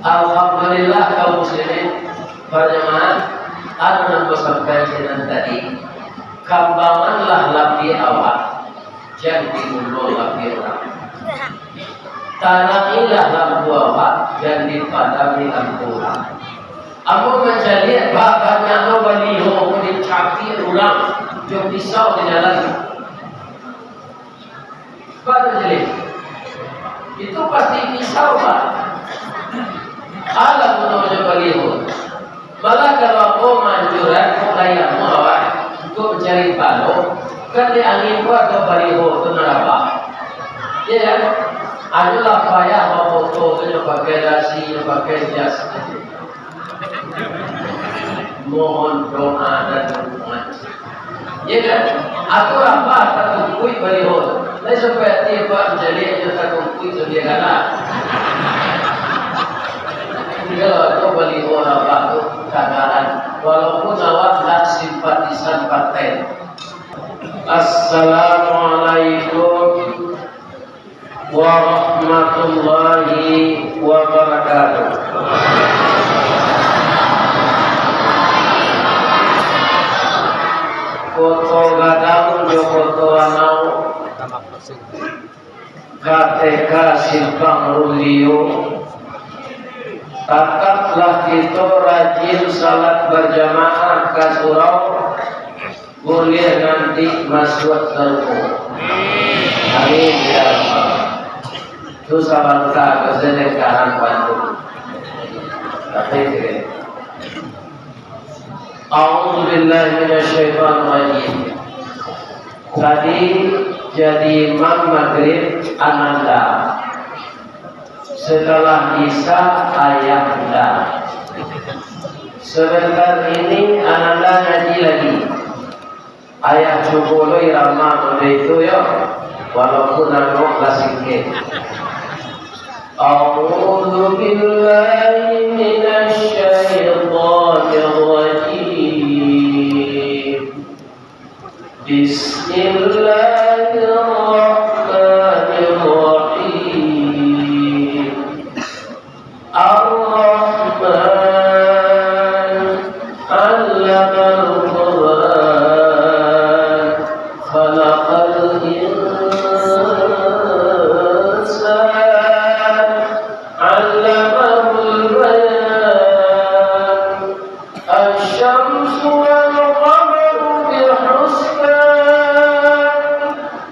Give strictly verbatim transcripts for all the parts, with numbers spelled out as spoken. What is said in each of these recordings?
Alhamdulillah, kaum muslimin, parjamaah, anu nan basampai sinan tadi, kambanganlah lapiak awak, jan diulo lapiak urang. Tarangilah lampu awak, jan dipadami lampu urang. Ambo mancaliak, Pak, banyak lo baliho ko dicabiak urang jo pisau di jalan. Batua, Jilin? Itu pasti pisau, Pak. Alah gunonyo baliho. Malah kalau ambo maanjuran, kok lai ambo awak, untuak mancari palo, kan di angin ko ado baliho tu nan rabah. Iyo kan? Adolah payah bafoto tu nyo pakai dasi, nyo pakai jas. Mohon doa dan dukungan. Iyo kan? Atau rabah tatungkuik baliho. Lai sampai ati Pak mancaliak jo tatungkuik tu, iyo kan lah. Iyo, atau baliho rabah tu kagaran. Walaupun awak ndak simpatisan partai. Assalamualaikum warahmatullahi wabarakatuh. Koto gadang jo koto anau, K T K Simpang Rumbio, tataplah kito rajin salat bajamaah ka surau. Buliah nanti masuak sarugo. Amin, ya Allah. Tu sabanta ko sadangkan bantu. Tapi, A'udzu billahi minasyaitonir rajim. Tadi jadi imam magrib Ananda. Setelah Isya, Ayah Bunda. Sebentar ini Ananda ngaji lagi. Ayah cubo lo irama model itu yo, walaupun anu lah singkek. A'udzu billahi minasy syaithanir rajim. Bismillahirrahmanirrahim. Ar-Rahman, 'allamal Qur'an, khalaqal insan, 'allamahul bayan. Asy-syamsu wal qamaru bihusban,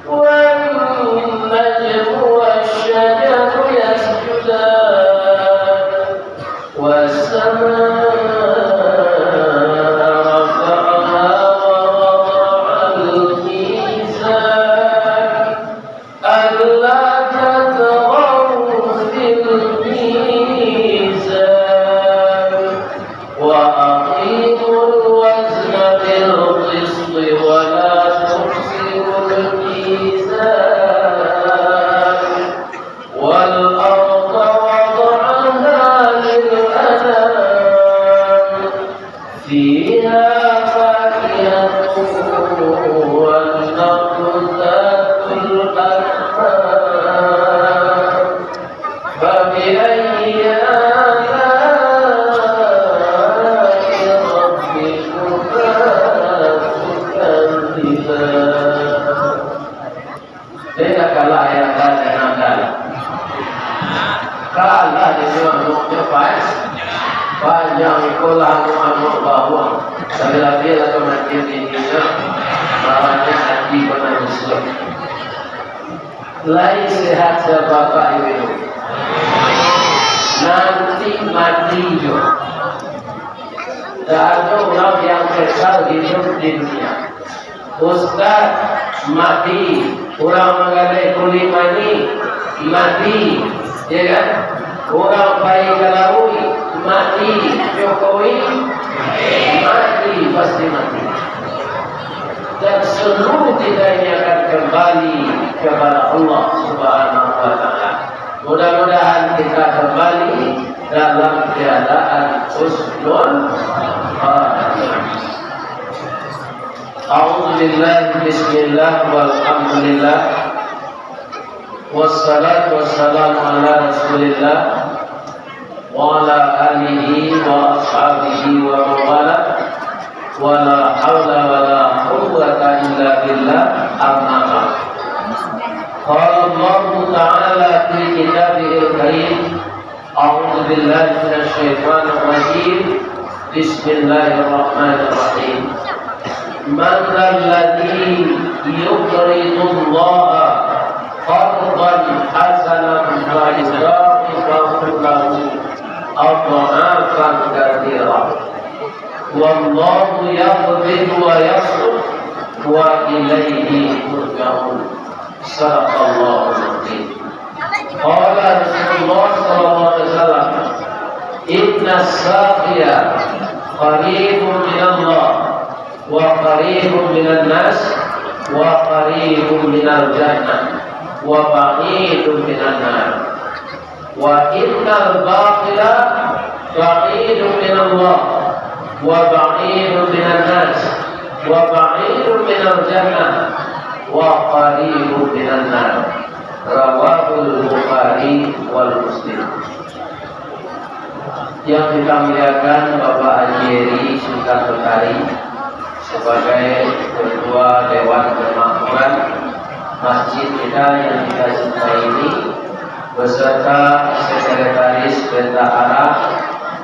wan-najmu wasy-syajaru yasjudan, was-samaa'a rafa'aha wa wada'al mizan. ألا تطغوا في الميزان وأقيموا الوزن بالقسط ولا تخسروا الميزان والأرض وضعها للأنام فيها فاكهة والنخل ذات الأكمام فبأي آلاء ربكما تكذبان. Dek nak kalah ayah anda dengan anda. Kalah di rumah rumahnya, Pak. Panjang ikolah rumah rumah bawah. Tapi lagi lah tu nanti tingginya. Barangnya hati pernah musuh. Lai sehat se bapak ibu. Nanti mati jo. Tak ada orang yang kekal hidup di dunia. Ustaz mati, urang manggaleh kulik manih mati, ya kan? Urang pai ka lauik mati, Jokowi mati, pasti mati. Dan seluruh kita ini akan kembali kepada Allah Subhanahu wa Ta'ala. Mudah-mudahan kita kembali dalam keadaan husnul khatimah. A'udzubillah, bismillah, walhamdulillah, wassalatu wassalamu ala rasulillah, وعلى آله وأصحابه ومن والاه، ولا حول ولا قوة إلا بالله، أما بعد. قال الله تعالى في كتابه الكريم، أعوذ بالله من الشيطان الرجيم، بسم الله الرحمن الرحيم. من ذا الذي يقرض الله قرضا حسنا فيضاعفه له أضعافا كثيرة، والله يقبض ويبسط وإليه ترجعون. صدق الله العظيم. قال رسول الله صلى الله عليه وسلم، إن الساخي قريب من الله، وقريب من الناس، وقريب من الجنة، وبعيد من النار. وإن البخيل بعيد من الله، وبعيد من الناس، وبعيد من الجنة، وقريب من النار. رواه البخاري ومسلم. Yang kita muliakan Bapak Haji Eri Sutan Betari sebagai Ketua Dewan Kemakmuran masjid kita yang kita cintai ini, beserta Sekretaris Bendahara,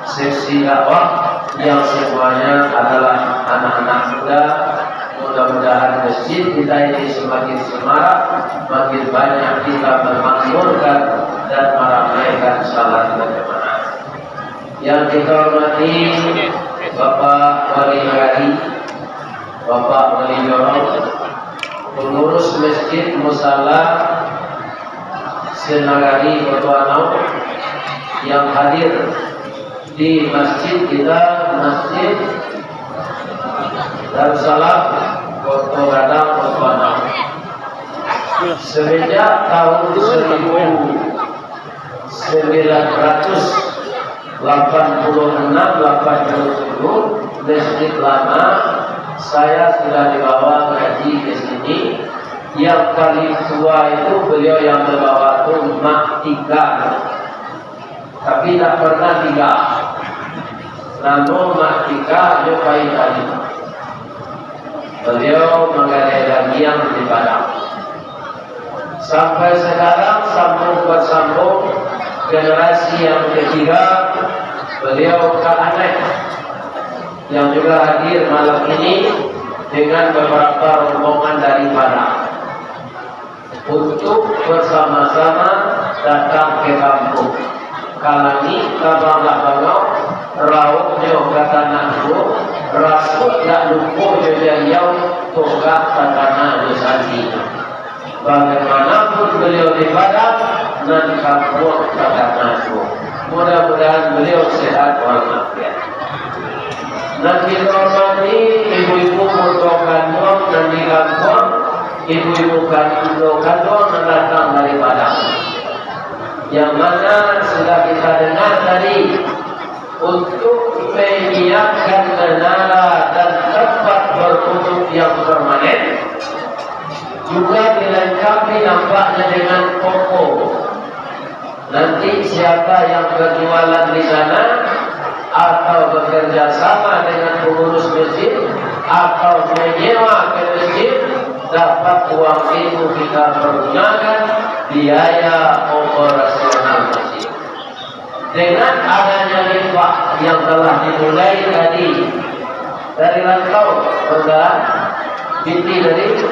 Seksi Dakwah, yang semuanya adalah anak-anak muda. Mudah-mudahan masjid kita ini semakin semarak, makin banyak kita memakmurkan dan meramaikan salat berjamaah. Yang kita hormati Bapak Wali Nagari, Bapak Wali Jorong, pengurus Masjid Musala se-Nagari Koto Anau yang hadir di masjid kita, Masjid Darussalam, Koto Gadang, Koto Anau. Semenjak tahun seribu sembilan ratus delapan puluh enam, delapan puluh tujuh, Masjid Lama, saya sudah dibawa ngaji ke sini. Yang paling tua itu beliau yang membawa tu Mak Tika. Tapi tak pernah tinggal. Namo Mak Tika nyo pai tadi. Beliau manggadai dagiang di Padang. Sampai sekarang, sambung bersambung, generasi yang ketiga, beliau Kak Anai, yang juga hadir malam ini dengan beberapa rombongan dari Padang untuk bersama-sama datang ke kampung. Ka langik tabanglah bangau, rauhnyo ka tanah juo, rasuak dak lupo jo jariau, togak ka tanah jo sandi. Bagaimanapun beliau di Padang, nan kampuang ka tanah juo. Mudah-mudahan beliau sehat walafiat. Nan kito hormati ibu-ibu mudo kanduang nan di kampuang, ibu-ibu kan-, mudo kanduang nan datang dari Padang. Yang mana sudah kita dengar tadi, untuk menyiapkan menara dan tempat berwuduk yang permanen, juga dilengkapi nampaknya dengan toko. Nanti siapa yang berjualan di sana atau bekerja sama dengan pengurus masjid atau menyewa ke masjid, dapat uang itu kita pergunakan biaya operasional masjid. Dengan adanya limbah yang telah dimulai tadi, dari rantau, saudara, binti dari,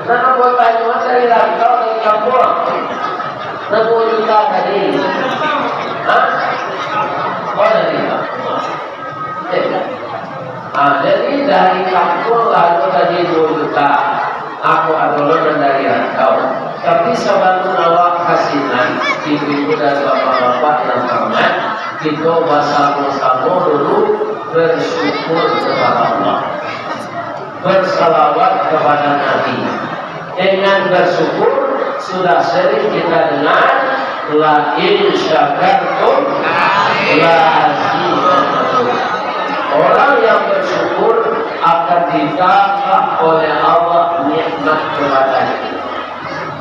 nah, anggota dari rantau, dari kampung, nah, duo juta tadi. Hah? Oh, dari kampung. Eh. Ah, jadi dari kampung lalu tadi duo juta. Aku ado lo nan dari rantau. Tapi sabalun awak ka sinan, ibu-ibu dan bapak-bapak yang hormat, kito basamo-samo dulu bersyukur kepada Allah. Bersalawat kepada Nabi. Dengan bersyukur, sudah sering kita dengar, "La in syakartum la azidannakum." Orang yang bersyukur akan ditambah oleh Allah nikmat kepadanya.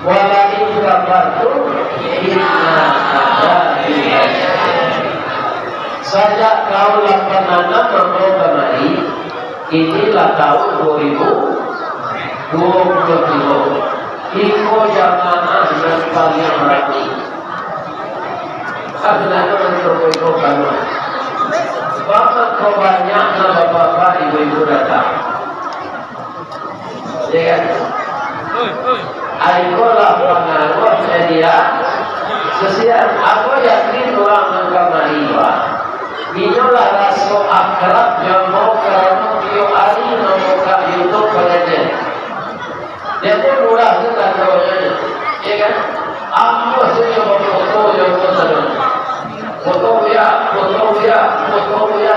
"Wa la in kafartum inna adzabi lasyadid." Tanam ambo kamari, inilah tahun dua ribu dua puluh tiga. Iko jamaah nan paliang rami. Sabananyo nan iko panuah. Bamangko banyaknyo bapak-bapak, ibu-ibu datang. Ya kan? Ikolah pangaruah media sosial. Ambo yakin urang nan kamari, Pak, inyo lah raso akrab jo ambo karano tiok ari mambukak YouTube pangajian. Dia pun murah tu tandonyo, ya kan? Ambo sajo bafoto jo ambo sadonyo. Foto Buya, foto Buya, foto Buya.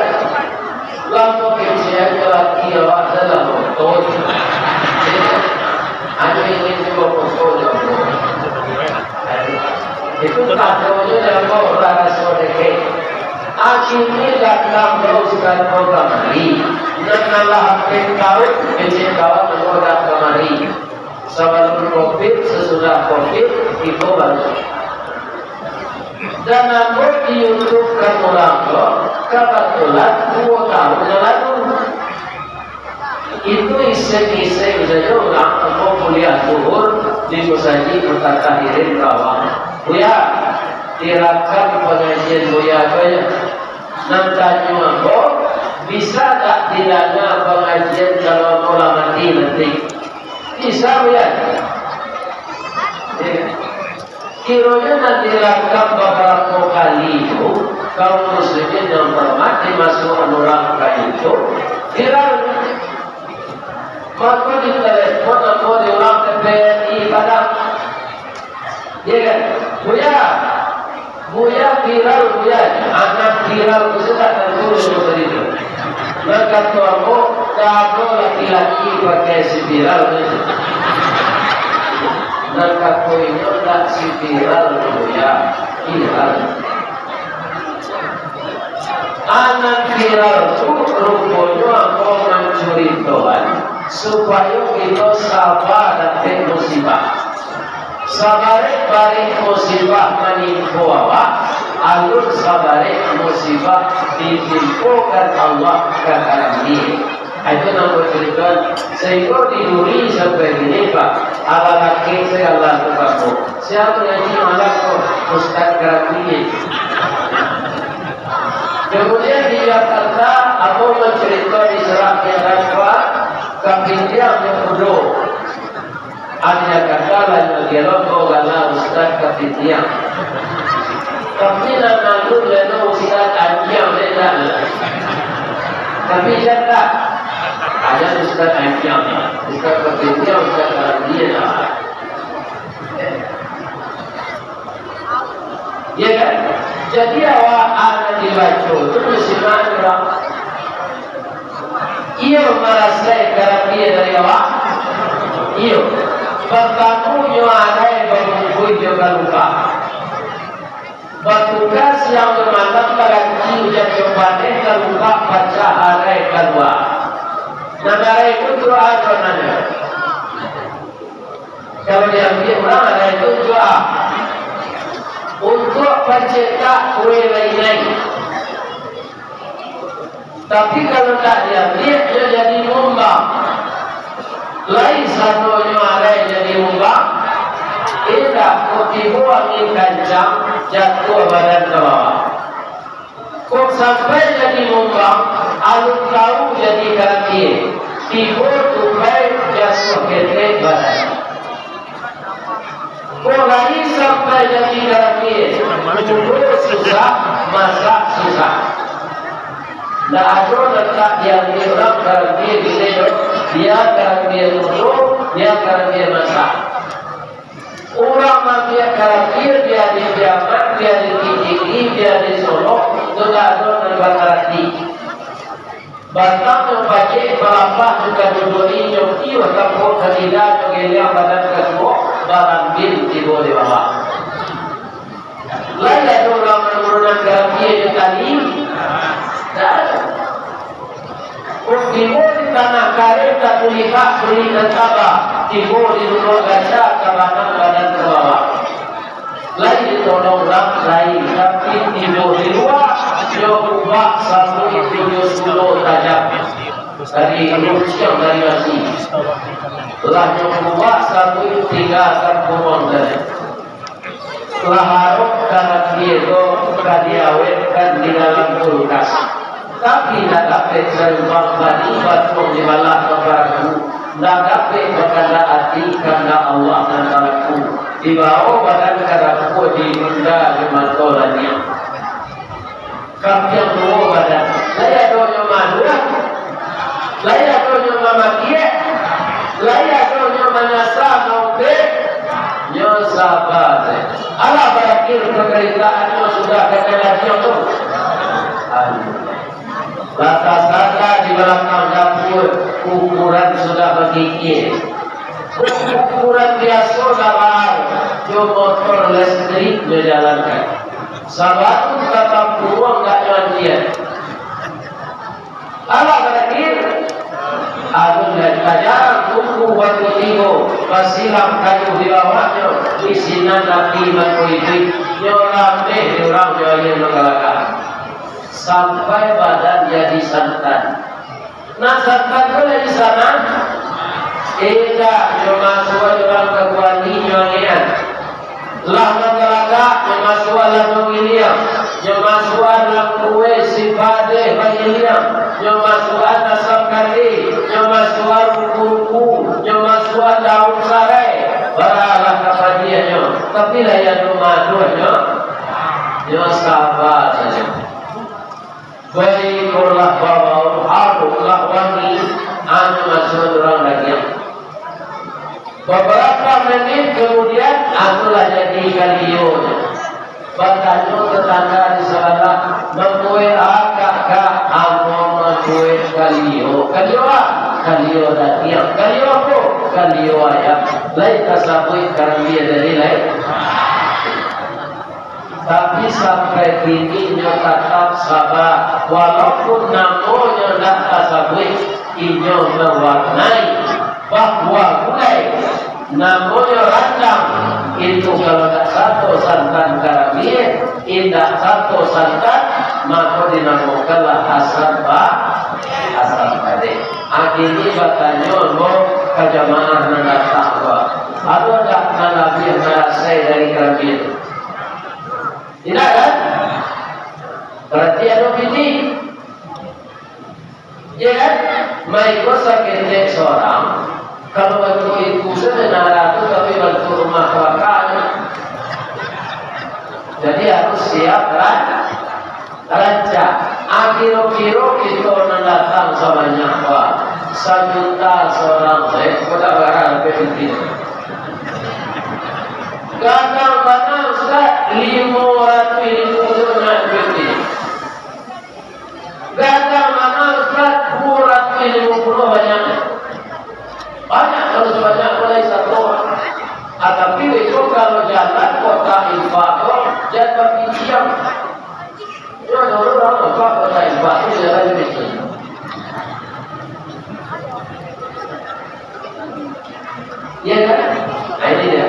Lah, kecek ajo laki awak tu lah foto. Ajo ingin juo foto jo ambo. Itu tandonyo dek ambo lah raso dakek. Akhirnyo datang lo Ustaz ko kamari. Nan alah ampek taun, kecek kawan ambo dak kamari. Sabalun covid, sasudah covid, iko baru. Dan ambo di YouTube kan urang ko, kabatulan duo taun nan lalu. Itu iseng-iseng sajo urang ambo kuliah Zuhur di Musajik Kota Tahirin Rawang. Buya, dirakam pangajian Buya ko yo. Nan tanyo ambo, bisa dak didanga pangajian kalau ambo lah mati nanti? Bisa, Buya? Ya. Kironyo nan dirakam babarapo kali tu, kaum muslimin yang hormat, dimasuakan urang ka YouTube, viral. Mako ditelepon ambo dek urang T V R I Padang. Ya kan? Buya, Buya viral, Buya. Anak viral tu sudah tantu lulus dari tu. Nan kato ambo, dak ado laki-laki pakai spiral tu. Nan kato inyo dak spiral, Buya. Viral. Anak viral tu ruponyo ambo mancuritoan supayo kito saba dapek musibah. Sabarek-barek musibah manimpo awak, alun sabarek musibah ditimpokan Allah ka karambia. Itu nan bacarito, sahinggo di Duri sampai kini, Pak, alah laki sagalo tu, Pak. Sia mangaji malam tu, Ustaz Karambia. Kemudian di Jakarta, ambo bacarito di Serak Piaran, Pak, kapindiang jo kudo. Ado kata lain lagi lo, kau gala Ustaz Kapitiang. Tapi nan anu lelo Ustaz Anjiang, beda. Tapi iya tak? Ada Ustaz Anjiang, Ustaz Kapitiang, Ustaz Anjiang. Iya kan? Jadi awak anak dibaco tu musiman urang. Iyo marasai karambia dari awak? Iyo. Partamo nyo arai babungkuih jo kalupak. Batuka siang jo malam baganti ujan jo paneh, kalupak pacah arai kalua. Nan arai tu doa jo nan. Kalau diambiak urang arai tu doa. Untuak pancetak kue lainai. Tapi kalau ndak diambiak, nyo jadi mumbang. Lai sadonyo arai jadi mumbang? Indak, kok tibo angin kancang, jatuah badan ka bawah. Kok sampai jadi mumbang, alun tau jadi karambia. Tibo tupai, jatuah ketek badan. Kok lai sampai jadi karambia, duduak susah, masak susah. Ndak ado nan ka diambiak urang karambia kini yo, bia karambia duduak, bia karambia masak. Urang maambiak karambia, bia di Piaman, bia di Bukittinggi, bia di Solok, tu ndak ado nan baarati. Batang nyo pacik, balapah jo kaduduak inyo, iyo tampok kadida nyo geliang badan kasuo, barambil tibo di bawah. Lai ado urang manurunan karambia jo tali? Ndak ado. Kok tibo di tanah kareh, takulihak kulik nan taba, tibo di rumah gaca, tabanam badan ka bawah. Lai ditolong urang, lai, tapi tibo di lua, jo kubak sabuik tujuah Di luciang dari nasi. Lah nyo buak sabuik tingga tampuruang tadi. Lah arok karambia ko ka diawetkan di dalam kulkas. Tapi, ndak dapek sarumpang padi batuang dibalah ka paraku, ndak dapek bakandak ati kandak Allah nan talaku, dibawo badan ka dapua, ditunda jo mato laniang. Kampiang duo badan, lai ado nyo maduah, lai ado nyo mamakiak, lai ado nyo manyasa maupek, nyo saba se. Alah, barakhir pandaritaannyo sudah ka jaladiang tu. Aduh. Lah tasada di balakang dapua, kuburan sudah bagigia. Kuburan biaso dalam jo motor listrik nyo jalankan. Sabab tu ka tampuruang ndak nyo antian. Alah, barakhir. Alun lai tajarang tungku batu tigo, basiram kayu di bawaknyo, di sinan api mangko iduik, nyo rameh di urang jo aia manggalagak. Sampai badan jadi santan. Nah, santan tu dari sana, indak, nyo masuak urang ka kuali, nyo angekan. Lah manggalagak, nyo masuak lah nyo giliang, nyo masuak lah kue si padeh bagiliang, nyo masuak asam kari, nyo masuak ruku-ruku, nyo masuak daun sarai, baralah ka padiahnyo, tapi lah iyo tu maduahnyo, nyo saba sajo. Baikolah, babau, aroklah wangi, anu masuak urang dagiang. Babarapo menit kamudian, anu lah jadi kalio. Batanyo tatangga di sabalah, "Mambuek akak, Kak?" "Ambo mambuek kalio." "Kalio a?" "Kalio dagiang." "Kalio apo?" "Kalio ayam." Lai tasabuik karambia tadi lai. Tapi sampai kini inyo tatap saba, walaupun namonyo ndak tasabuik, inyo mawarnai, bahwa gulai namonyo randang, itu kalau ndak sato santan karambia, indak sato santan, mako dinamokanlah asam ba-, asam padeh. Kini batanyo ambo ka jamaah nan datang ko, ado ndak nan labiah marasai dari karambia tu? Indak, kan? Barati ado pitih. Iyo, kan? Maiko saketek sorang, kalau bantuak itu sajo nara tu, tapi bantuak rumah bakaknyo. Jadi harus siap ran-, rancak. Ah, kiro-kiro kito nan datang sabanyak, wah, sajuta sorang, eh, kok dak barang pitih. Gadang bana, Ustaz, limo ratuih ribu tu nak duit ni. Gadang bana, Ustaz, duo ratuih limo puluah banyak. Banyak, kalau sabanyak tu lai satu. Ah, tapi itu kalau jalan kotak infak tu, jan bapiciang. Yo, dulu urang nampak kotak infak tu jalan bapiciang. Iya, kan? Nah, ini dia.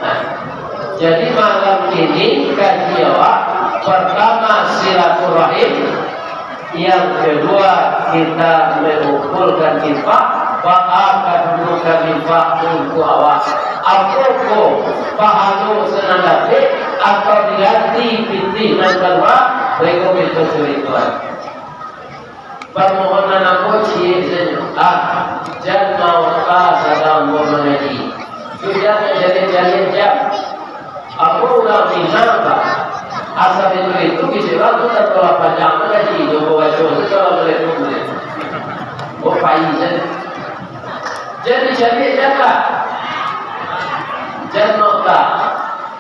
Nah, jadi malam ini kaji awak, pertama silaturahim, yang kedua kita mengumpulkan infak, baa kadudukan infak untuk awak. Apo ko pahalo sinan dapek atau diganti pitih nan kalua, beko minta surituan. Parmohonan ambo ciek sajo. Ah, jan maota sadang ambo mangaji. Sudah manjadi-jadi jam. Ambo urang Minang, Pak. Asa itu-itu bisi urang tu tatolak panjang mangaji. Ambo baco tu, "Assalamualaikum." Ambo pai sajo. Jadi, caliak jan lah. Jan maota.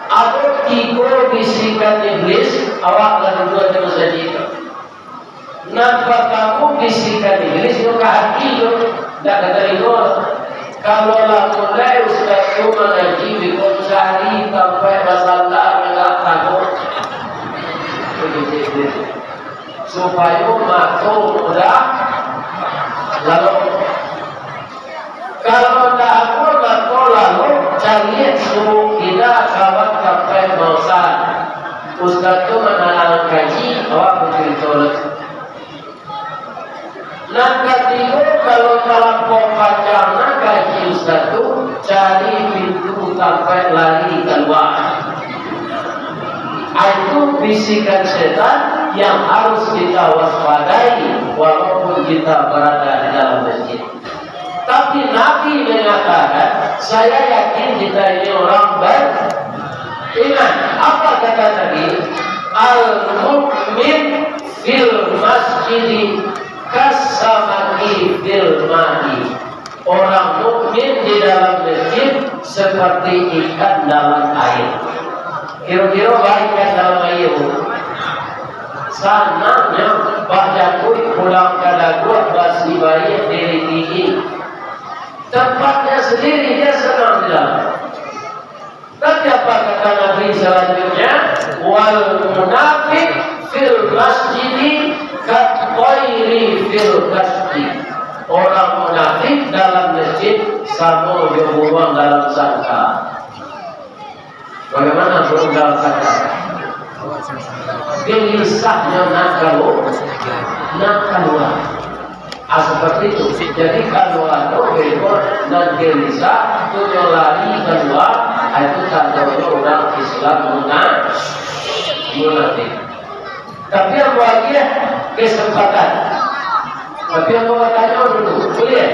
Ado tigo bisikan iblis, awak lah duduak di masajik tu. Nan partamo bisikan Iblis tu ka hati tu, ndak ka talingo. Kalau lah mulai ustaz tu mangaji, biko cari tampek basanda, ndak takuik. Supayo mato mudah lalok. Kalau ndak amuah, mako lalu caliak suruah kida kawan tampek maosan. Ustaz tu manalang kaji, awak bacurito lah. Nan katigo, kalau talampau panjang nan kaji Ustaz tu, cari pintu tampek lari kalua. Ah, itu bisikan setan yang harus kita waspadai walaupun kita berada di dalam masjid. Tapi Nabi mengatakan, saya yakin kita ini orang beriman. Apa kata Nabi? Al-mu'min fil masjidi kasamaki fil ma'i. Orang mukmin di dalam masjid seperti ikan dalam air. Kiro-kiro baikan dalam air tu. Sanangnyo, bajakuik pulang ka daguak, basibaia diri tinggi. Tempatnya sendiri, dia senang di dalam. Tapi apa kata Nabi selanjutnya? Wal munafik fil masjidi kat fil kasbi. Orang munafik dalam masjid samo jo buruang dalam sangka. Bagaimana burung dalam sangka? Gelisahnyo nak kalua, nak kalua. Ah, seperti itu. Jadi, kalau ado beko nan gelisah, tu nyo lari kalua, ah, itu tandonyo urang Islam muna-, munafik. Tapi ambo agiah kesempatan. Tapi ambo batanyo dulu, buliah?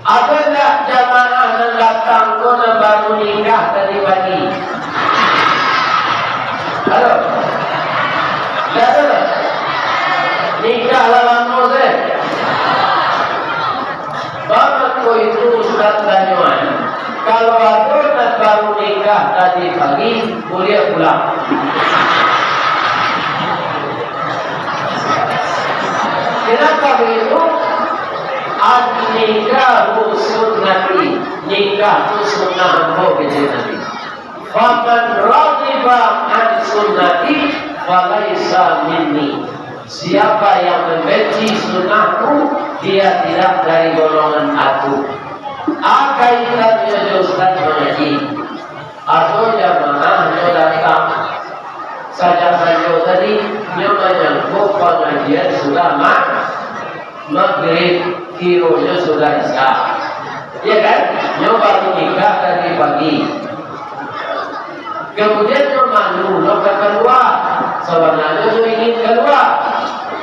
Ado ndak jamaah nan datang ko nan baru nikah tadi pagi? Ado? Ndak ado? Nikah lah lamo se. Bamako itu Ustaz tanyoan, kalau ado nan baru nikah tadi pagi, buliah pulang. Kenapa begitu? An-nikahu sunnati, nikah tu sunnah ambo, kecek Nabi. Faman raghiba an sunnati falaisa minni. Siapa yang membenci sunnahku, dia tidak dari golongan aku. A kaitannyo jo Ustaz mangaji. Ado jamaah nyo datang sajak sanjo tadi, nyo manyangko pangajian sudah ma-, magrib, kironyo sudah isya. Iya kan? Nyo baru nikah tadi pagi. Kemudian nyo malu, nyo ka kalua. Sabananyo nyo ingin kalua.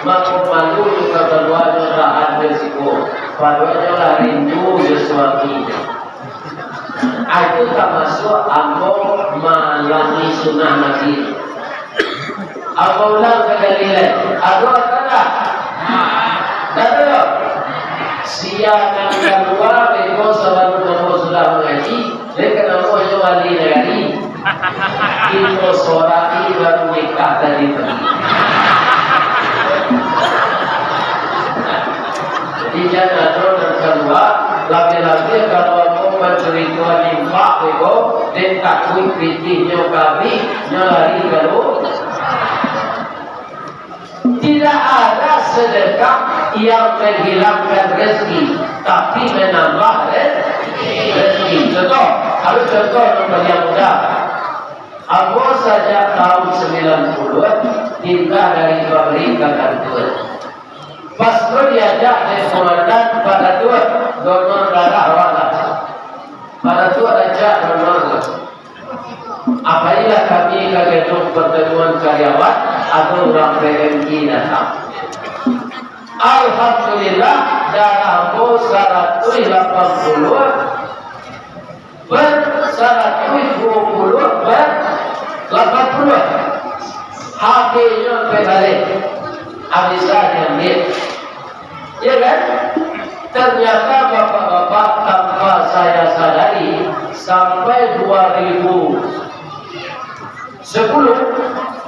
Mako malu nyo ka kalua, nyo tahan jo siko. Padohal nyo lah rindu jo suaminyo. Ah, itu tamasuak ambo malangi sunnah Nabi. Ambo ulang sakali lai. Ado atau ndak? Ndak ado. Sia nan kalua beko sabalun ambo sudah mangaji, dek kanamo nyo wali nagari. Kito soraki baru nikah tadi pagi. Jadi, jan ado nan kalua, labiah-labiah kalau ambo mancaritoan infak beko, dek takuik pitihnyo ka abih, nyo lari kalua. Tidak ada sedekah yang menghilangkan rezeki, tapi menambah re-, rezeki. Contoh, ambo contoh nan paliang mudah. Ambo sajak tahun sambilan puluah pindah dari pabrik ka kantua. Pas tu diajak dek komandan, "Pak Datuak, donor darah awak lah." Pak Datuak ajak donor lah. Apabila kami ka gedung pertemuan karyawan, ado urang P M I datang. Alhamdulillah, darah ambo saratuih lapan puluah, ber-, saratuih duo puluah, ber-, lapan puluah. Habisnyo sampai balik. Habis lah diambil. Ya kan? Ternyata bapak-bapak, tanpa saya sadari, sampai dua ribu sepuluh,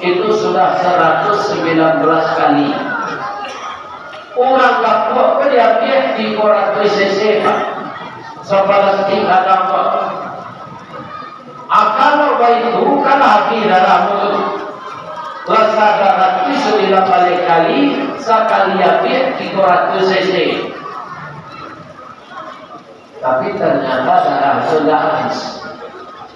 itu sudah seratus sembilan belas kali. Urang lapuak ko diambiak tigo ratuih cc, Pak. Sapalastik gadang, Pak. Ah, kalau baitu, kan habih darah tu. Lah saratuih sambilan baleh kali, sakali ambiak tigo ratuih cc. Tapi ternyata darah tu ndak habis.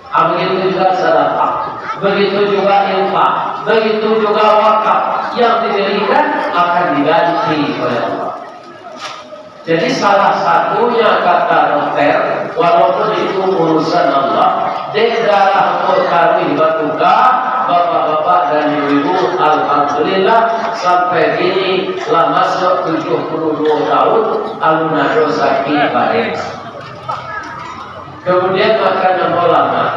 Ah, begitu juga sedekah, begitu juga infak, begitu juga wakaf yang diberikan akan diganti oleh Allah. Jadi, salah satunya, kata dokter, walaupun itu urusan Allah, dek darah ko taruih batuka, bapak-bapak dan ibu-ibu, alhamdulillah, sampai kini lah masuak tujuah puluah duo tahun, alun ado sakik badan. Kemudian makan ambo lamak.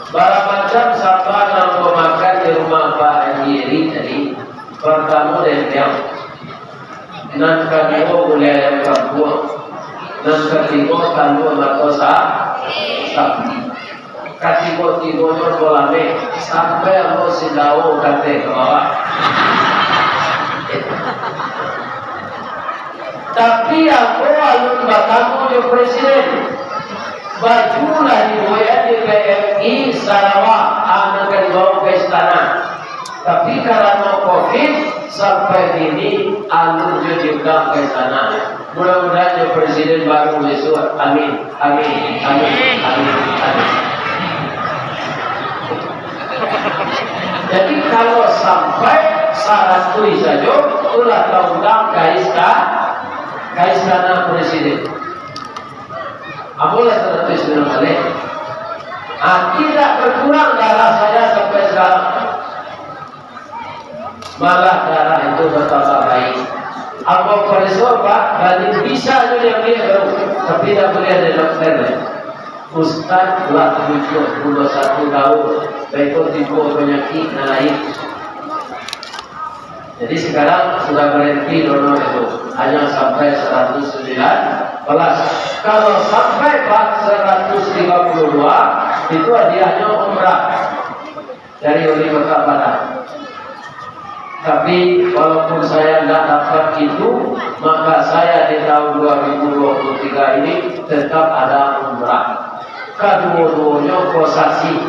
Bara macam saba nan ambo makan di rumah Pak Haji Eri tadi. Partamo, dendeng. Nan kaduo, gulai ayam kampuang. Nan katigo, talua mato sa-, sapi. Katigo-tigonyo ambo lameh, sampai ambo sindao ka ateh ka bawah. Tapi ambo alun batamu jo presiden. Baju lah dibuek di P M I Sarawak, a, nan ka dibawo ka istana. Tapi karano covid, sampai kini alun juo diundang ka istana. Mudah-mudahan jo presiden baru bisuak. Amin. Amin. Amin. Amin. Amin. Jadi, kalau sampai saratuih sajo, tu lah taundang ka ista-, ka istana presiden. Ambo lah saratuih sajo, ah, tidak berkurang darah saya sampai sekarang. Malah darah itu bertambah baik. Ambo pareso, Pak, bali bisa jo diambiak baru, tapi indak buliah dek dokter. Ustaz lah tujuah puluah satu tahun, baiko timbua panyakik nan lain. Jadi, sekarang sudah berhenti donor itu, hanya sampai seratus sembilan belas. Kalau sampai, Pak, seratus lima puluh dua, itu hadiahnyo umrah dari wali kota Padang. Tapi, walaupun saya ndak dapat itu, maka saya di tahun dua ribu dua puluh tiga ini tetap ada umrah. Kaduo-duonyo ko sasih,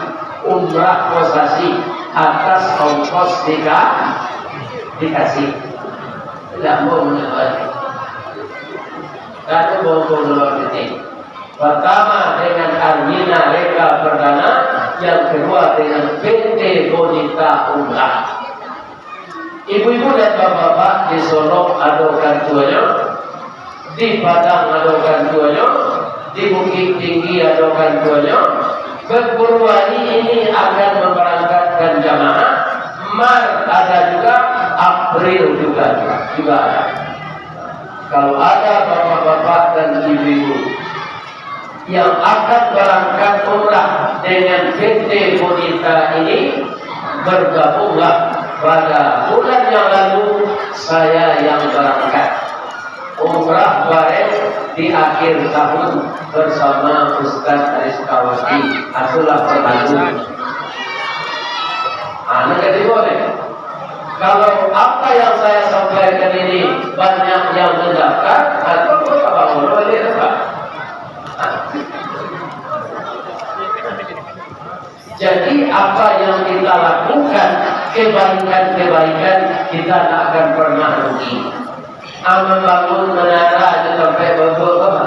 umrah ko sasih, atas ongkos dika-, dikasih. Tidak mau menawar. Kaduo-duonyo luar biasa. Pertama dengan Armina Reka Perdana, yang kedua dengan P T Bonita Umrah. Ibu-ibu dan bapak-bapak, di Solok ado kantuanyo, di Padang ado kantuanyo, di Bukittinggi ado kantuanyo. Februari ini akan memberangkatkan jamaah, Maret ada juga, April juga, juga ada. Kalau ada bapak-bapak dan ibu-ibu yang akan berangkat umrah dengan P T Bonita ini, bergabunglah pada bulan yang lalu, saya yang berangkat. Umrah bareng di akhir tahun bersama Ustaz Rizkawati. Itulah pertanyaan. Ah, nak kata boleh? Kalau apa yang saya sampaikan ini banyak yang mendaftar, atau kok tak bangun balik, Pak? Jadi, apa yang kita lakukan, kebaikan-kebaikan, kita tak akan pernah rugi. Ah, membangun menara di tempat bobok, apa?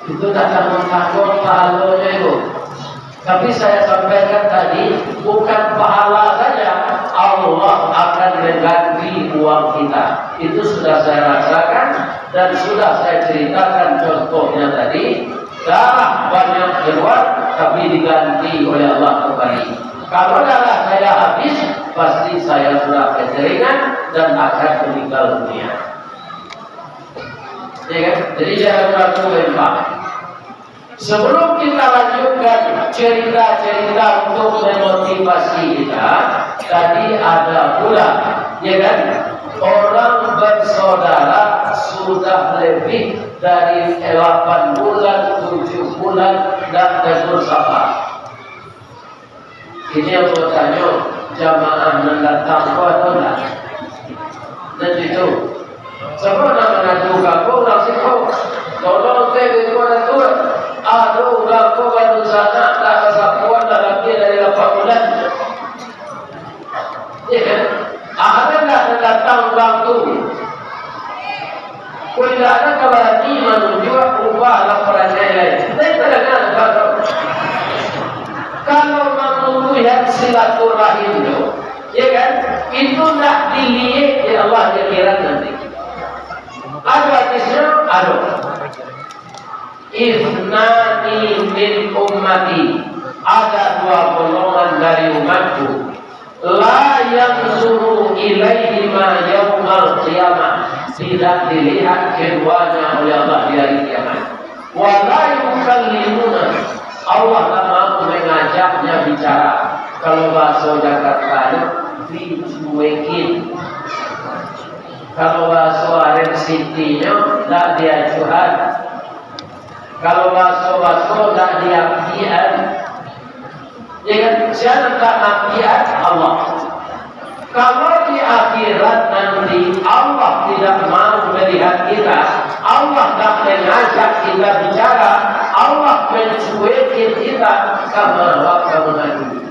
Itu tak tanggung-tanggung pahalonyo itu. Tapi saya sampaikan tadi, bukan pahala saja, Allah akan mengganti uang kita. Itu sudah saya rasakan dan sudah saya ceritakan contohnya tadi. Darah banyak keluar, tapi diganti oleh Allah kembali. Kalau darah saya habis, pasti saya sudah kekeringan dan akan meninggal dunia. Ya kan? Jadi, jangan ragu, Pak. Sebelum kita lanjutkan cerita-cerita untuk memotivasi kita, tadi ada pula, ya kan, orang bersaudara sudah lebih dari delapan bulan, tujuh bulan, ndak tegur sapa. Ini yang bertanya, jamaah nan datang tu ada ndak? Nan itu. Siapa nak mengadu kampung, nak siko? Tolong, teh, beko datuk. Aduh, urang ko baru sanak, tak kasapuan dah lebih dari lapan bulan. Ya kan? Ada ndak datang urang tu? Kok indak ada kabarani manunjuak, ubahlah parangai lai. Lain tadanga baru. Kalau mamutuihkan silaturahim tu, ya kan, itu ndak diliek dek Allah di akhirat nanti. Ado hadisnyo, ado. Isnani min ummati, ada dua golongan dari umatku. La yanzuru ilaihima yaumal qiyamah, tidak dilihat keduanya oleh Allah di hari kiamat. Wa la yukallimuna, Allah tak mau mengajaknya bicara. Kalau bahasa Jakarta, dicuekin. Kalau bahasa Aren City-nyo, tak diacuhan. Kalau baso-baso ndak diapian, ya kan? Sia nan ka maapian? Allah. Kalau di akhirat nanti Allah tidak mau melihat kita, Allah tak mengajak kita bicara, Allah mencuekin kita, kama awak kamu nanti.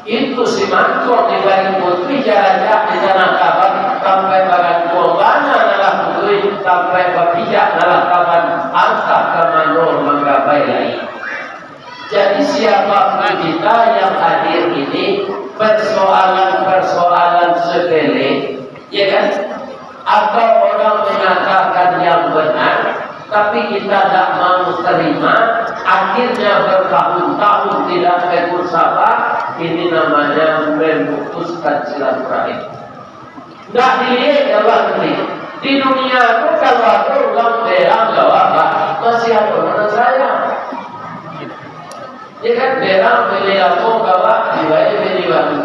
Itu simantuang di balik putuih jarajak di tanah kaban, tampek bagantuang bana nalah putuih, tampek bapijak nalah kaban, antah ka mano manggabai lai. Jadi, siapapun kita yang hadir ini, persoalan-persoalan sepele, ya kan? Atau orang mengatakan yang benar, tapi kita tak mau terima, akhirnya bertahun-tahun tidak tegur sapa, ini namanya memutuskan silaturahim. Ndak diliek Allah nanti. Di dunia tu kalau ada urang berang jawab, masih ada urang sayang. Ya kan, berang bini lamo kawa, dibayar bini baru.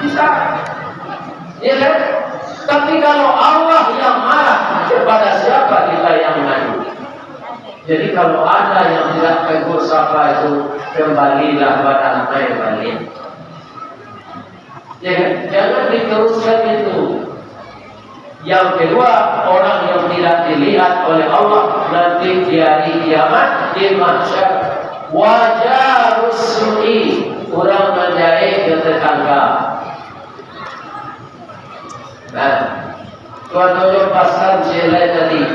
Bisa. Ya kan? Tapi kalau Allah yang marah, kepada siapa kita yang mengadu? Jadi kalau ada yang tidak tegur sapa itu, kembalilah badamai baliak. Ya kan? Jangan diteruskan itu. Yang kedua, orang yang tidak dilihat oleh Allah nanti di hari kiamat, di mahsyar. Wajarus su'i, urang manjaek jo tetangga. Nah, tu ado jo pasan si Elai tadi.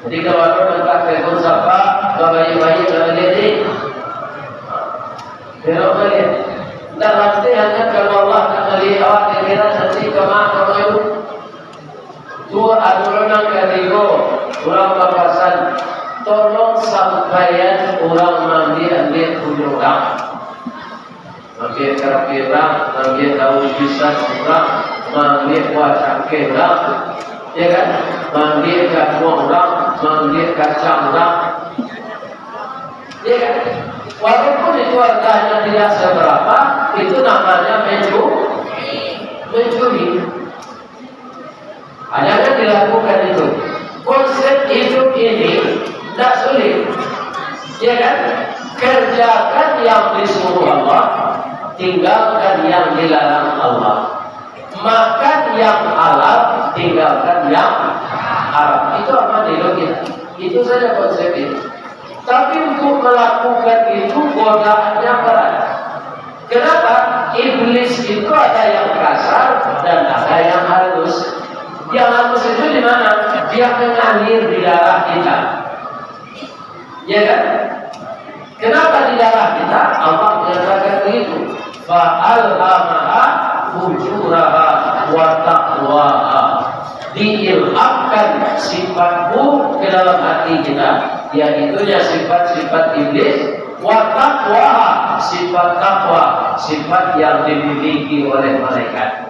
Jadi, kalau ado nan tak tegur sapa, babaik-baik lah baliak ni. Elok baliak. Ndak, nanti hanya kalau Allah nak malihat awak, kira nanti ka ma, ka ma itu. Tu ado nan katigo, urang bapasan, tolong sampaian urang maambiak-ambiak punyo urang. Maambiak karapi urang, maambiak daun pisang urang, maambiak buah cangkeh urang, ya kan? Maambiak jaguang urang, maambiak kacang urang. Ya kan? Walaupun itu harganya tidak seberapa, itu namanya mencu-, mencuri. Jangan dilakukan itu. Konsep hidup ini tidak sulit. Ya kan? Kerjakan yang disuruh Allah, tinggalkan yang dilarang Allah. Makan yang halal, tinggalkan yang haram. Itu aman di logika. Itu saja konsep itu. Tapi untuk melakukan itu, godaannya berat. Kenapa? Iblis itu ada yang kasar dan ada yang halus. Yang halus itu di mana? Dia mengalir di darah kita. Ya kan? Kenapa di darah kita? Allah mengatakan begitu. Fa alhamaha fujuraha wa taqwaha. Diilhamkan sifat buruk ke dalam hati kita, yaitunya sifat-sifat iblis, wa taqwaha, sifat takwa, sifat yang dimiliki oleh malaikat.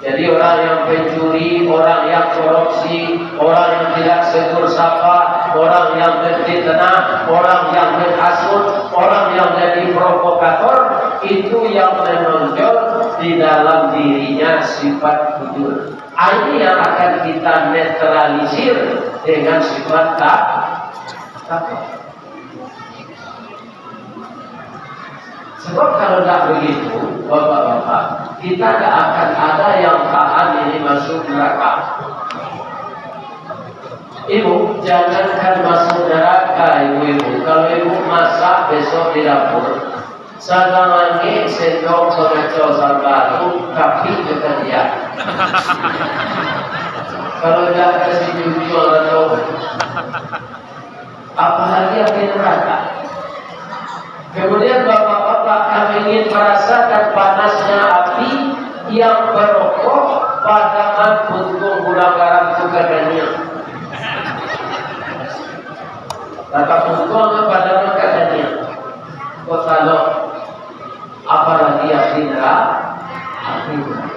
Jadi, orang yang pencuri, orang yang korupsi, orang yang tidak tegur sapa, orang yang menfitnah, orang yang menghasut, orang yang jadi provokator, itu yang menonjol di dalam dirinya sifat fujur. Ini yang akan kita netralisir dengan sifat tak-, takwa. Sebab kalau tidak begitu, bapak-bapak, kita tidak akan ada yang tahan ini masuk neraka. Ibu, jangankan masuk neraka, ibu-ibu. Kalau ibu masak besok di dapur, sadang angek sendok pengacau sambal tu, tapi dekat dia. Kalau tidak kasih jujur atau Apalagi api neraka. Kemudian, bapak-bapak, kami ingin merasakan panasnya api yang berokok, Padaman puntuang gudang garam tu ka daniang. Lah ka puntuang tu padaman ka daniang. Kok salah, apalagi api neraka, api neraka.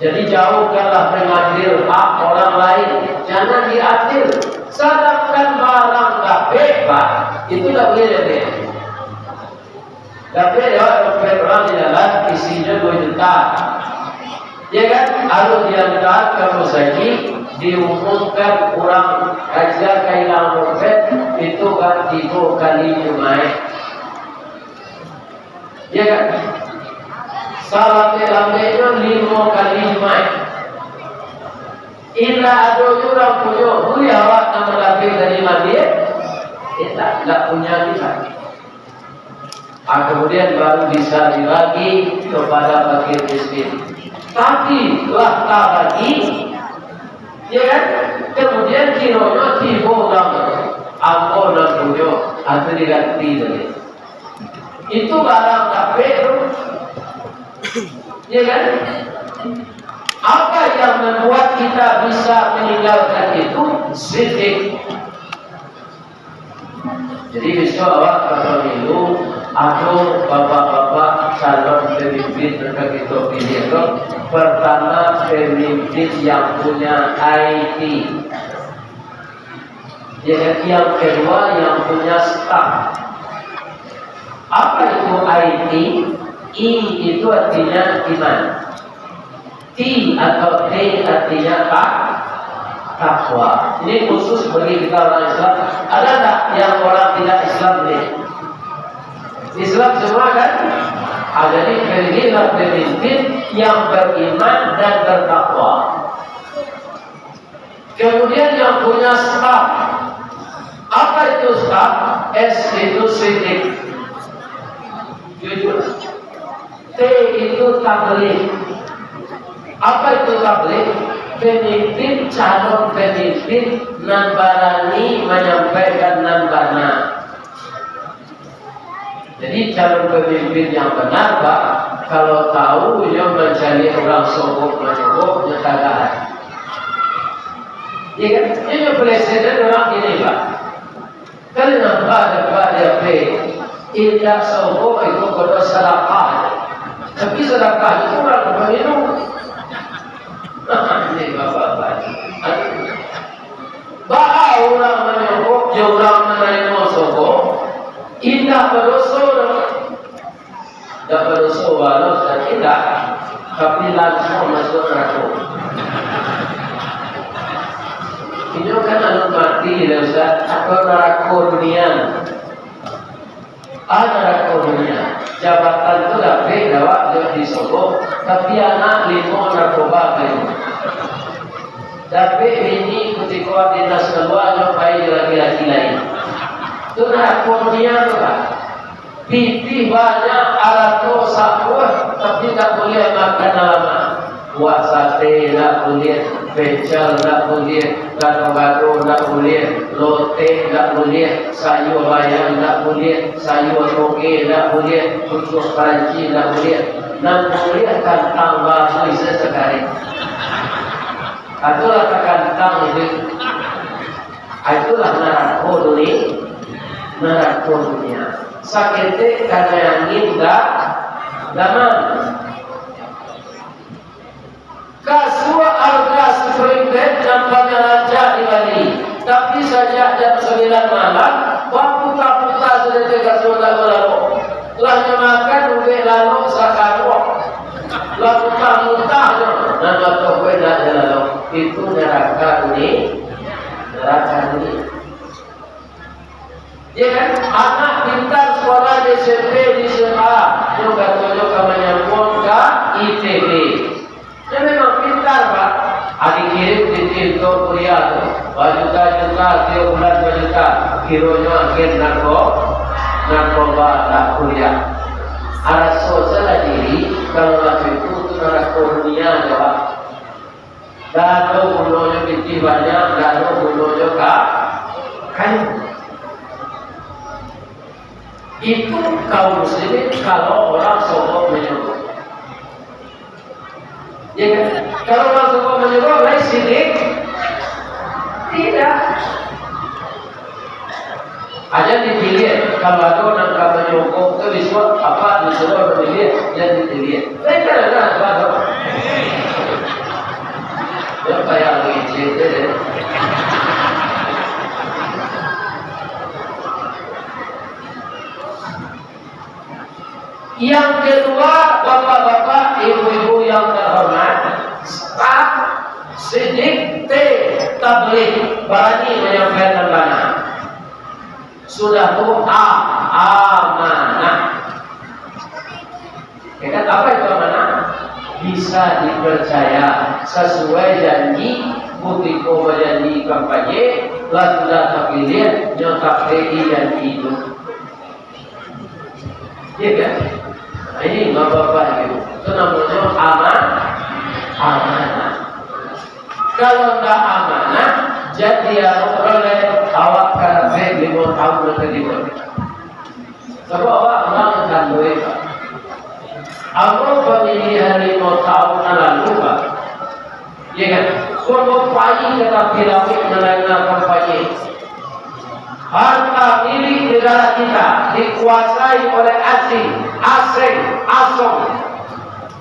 Jadi jauhkanlah mengambil hak orang lain, jangan diambil. Sadangkan barang dapek, Pak, itu tak boleh diambil. Tapi lewat dompet orang di dalam, isinyo dua juta. Ya kan? Lalu diantar ka musajik, diumumkan urang aja kahilangan dompet, itu kan tigo kali Jumaik. Ya kan? Salambek-lambeknyo limo kali Jumaik. Indak ado juo urang punyo, buliah awak nan malapeh dari masjid? Indak, indak punyo lagi. Ah, kemudian baru bisa dibagi kepada fakir miskin. Tapi lah tabagi, ya kan? Kemudian kironyo tibo urang, ambo nan punyo, atau diganti tadi. Itu barang dapek tu. Ya kan? Apa yang membuat kita bisa meninggalkan itu? Sidik. Jadi, besok awak ka pemilu, ado bapak-bapak calon pemimpin nan ka kito pilih tu, pertama, pemimpin yang punya I T. Ya kan? Yang kedua, yang punya staff. Apa itu I T? I itu artinya iman. T atau T artinya ta-, takwa. Ini khusus bagi kita orang Islam. Ada tak yang orang tidak Islam ni? Islam semua kan? Ah, jadi pilihlah pemimpin yang beriman dan bertakwa. Kemudian yang punya staff. Apa itu staff? S itu sidik. Jujur. T itu tabligh. Apa itu tabligh? Pemimpin, calon pemimpin nan barani manyampaikan nan bana. Jadi, calon pemimpin yang benar, Pak, kalau tahu inyo mancari urang sogok manyogok, inyo tagah. Iya kan? Inyo presiden urang gini, Pak. Kan nampak ada, Pak, di H P, indak sogok iko kodo sadakah. Tapi sadakah itu urang pemilu. Ini bapak-bapak. Aduh. Baa urang manyogok jo urang manarimo sogok, indak badoso doh. Indak badoso, walau indak, tapi lansuang masuak narako. Inyo kan alun mati doh, Ustaz, atau narako dunia. Anak dunia, jabatan tu dapek dek awak jo disogok, tapi anak limo narkoba kayo. Dapek bini kutiko dinas kalua nyo pai jo laki-laki lain. Tu narako dunia tu, Pak. Pitih banyak, arato sabuah, tapi tak buliah makan alamak. Kuah sate ndak buliah, pecel ndak buliah, gado-gado ndak buliah, lotek ndak buliah, sayua bayam ndak buliah, sayua toge ndak buliah, pucuak paranci ndak buliah. Nan buliah kantang babuih sasekali. Itulah kantang itu. Itulah narako dunia. Narako dunia. Saketek kanai angin ga-, gamang. Kasua arga spring bed nampaknyo rancak dibali, tapi sajak jam sambilan malam, baputa-puta sajo kasua ndak balalok. Lah nyo makan ubek lalok sakaruak, lah mutah-mutah nyo, nan matoh pun ndak balalok. Itu naraka duni-, naraka dunia. Ya kan? Anak pintar sekolah di S M P, di S M A, nyo katonyo ka manyambuang ka I T B. Nyo memang pintar, Pak. Ah, dikirim titih untuak kuliah tu. Bajuta-juta, tiok bulan bajuta. Kironyo agen narko-, narkoba nak kuliah. Araso salah diri, kalau lah itu, tu narako dunia je, Pak. Ndak ado gunonyo pitih banyak, ndak ado gunonyo ka-, kayo. Itu kaum muslimin kalau urang sogok manyogok. Kalau urang suko manyogok, lai sidik? Tidak. Aja dipiliah, kalau ado nan ka manyogok tu bisuak, apa disuruh manyogok, jan dipiliah. Lai kan ado apa tu? Yo, payah mangecek je deh. Yang kedua, bapak-bapak, ibu-ibu yang terhormat, staf sidik T tabligh barani manyampaikan bana. Sudah tu, A, amanah. Ya kan, apa itu amanah? Bisa dipercaya, sasuai janji, kutiko bajanji kampanye, lah sudah tapiliah, nyo tapeki janji itu. Iya kan? Nah, ini bapak-bapak ibu. Itu namanya ama-, amanah. Kalau ndak amanah, jadi anu, kalau awak karate lima tahun nanti di mana? Sebab awak orang kandoi, Pak. Ambo pamilihan lima tahun nan lalu, Pak. Ya kan? Sudah pai ka tapi lawik mandanga kampanye. Harta milik negara kita dikuasai oleh asing, aseng, asong.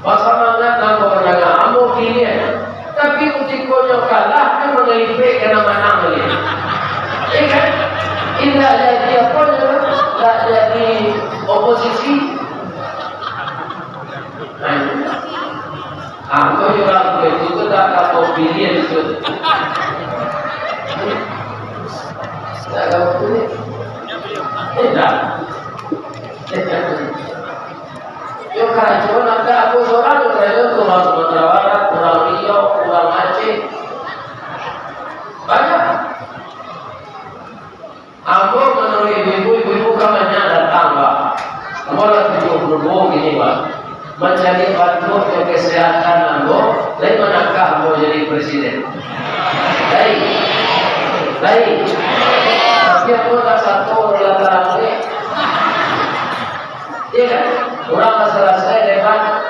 Basamangat ambo mandanga, ambo piliah. Tapi kutikonyo kalah, kan mangalipek ka nan manang baliak. Ya kan? Indak jadi apo nyo, indak jadi oposisi. Nah, ambo jo urang tu, itu tu tak, tak tahu pilih itu. Tak tahu pilih. Tidak. Yo, karajo nak tak, aku sorang, karajo tu urang Sumatera Barat, urang Riau, urang Aceh. Banyak. Ambo manuruik ibu-ibu, ibu-ibu kan banyak datang, Pak. Ambo lah tujuah puluah duo kini, Pak. Mancari bantuak jo kesehatan ambo, lai manakah ambo jadi presiden? Lai. Lai. Tapi ambo lah satu, lah tarang ni. Iya kan? Urang lah salasai debat.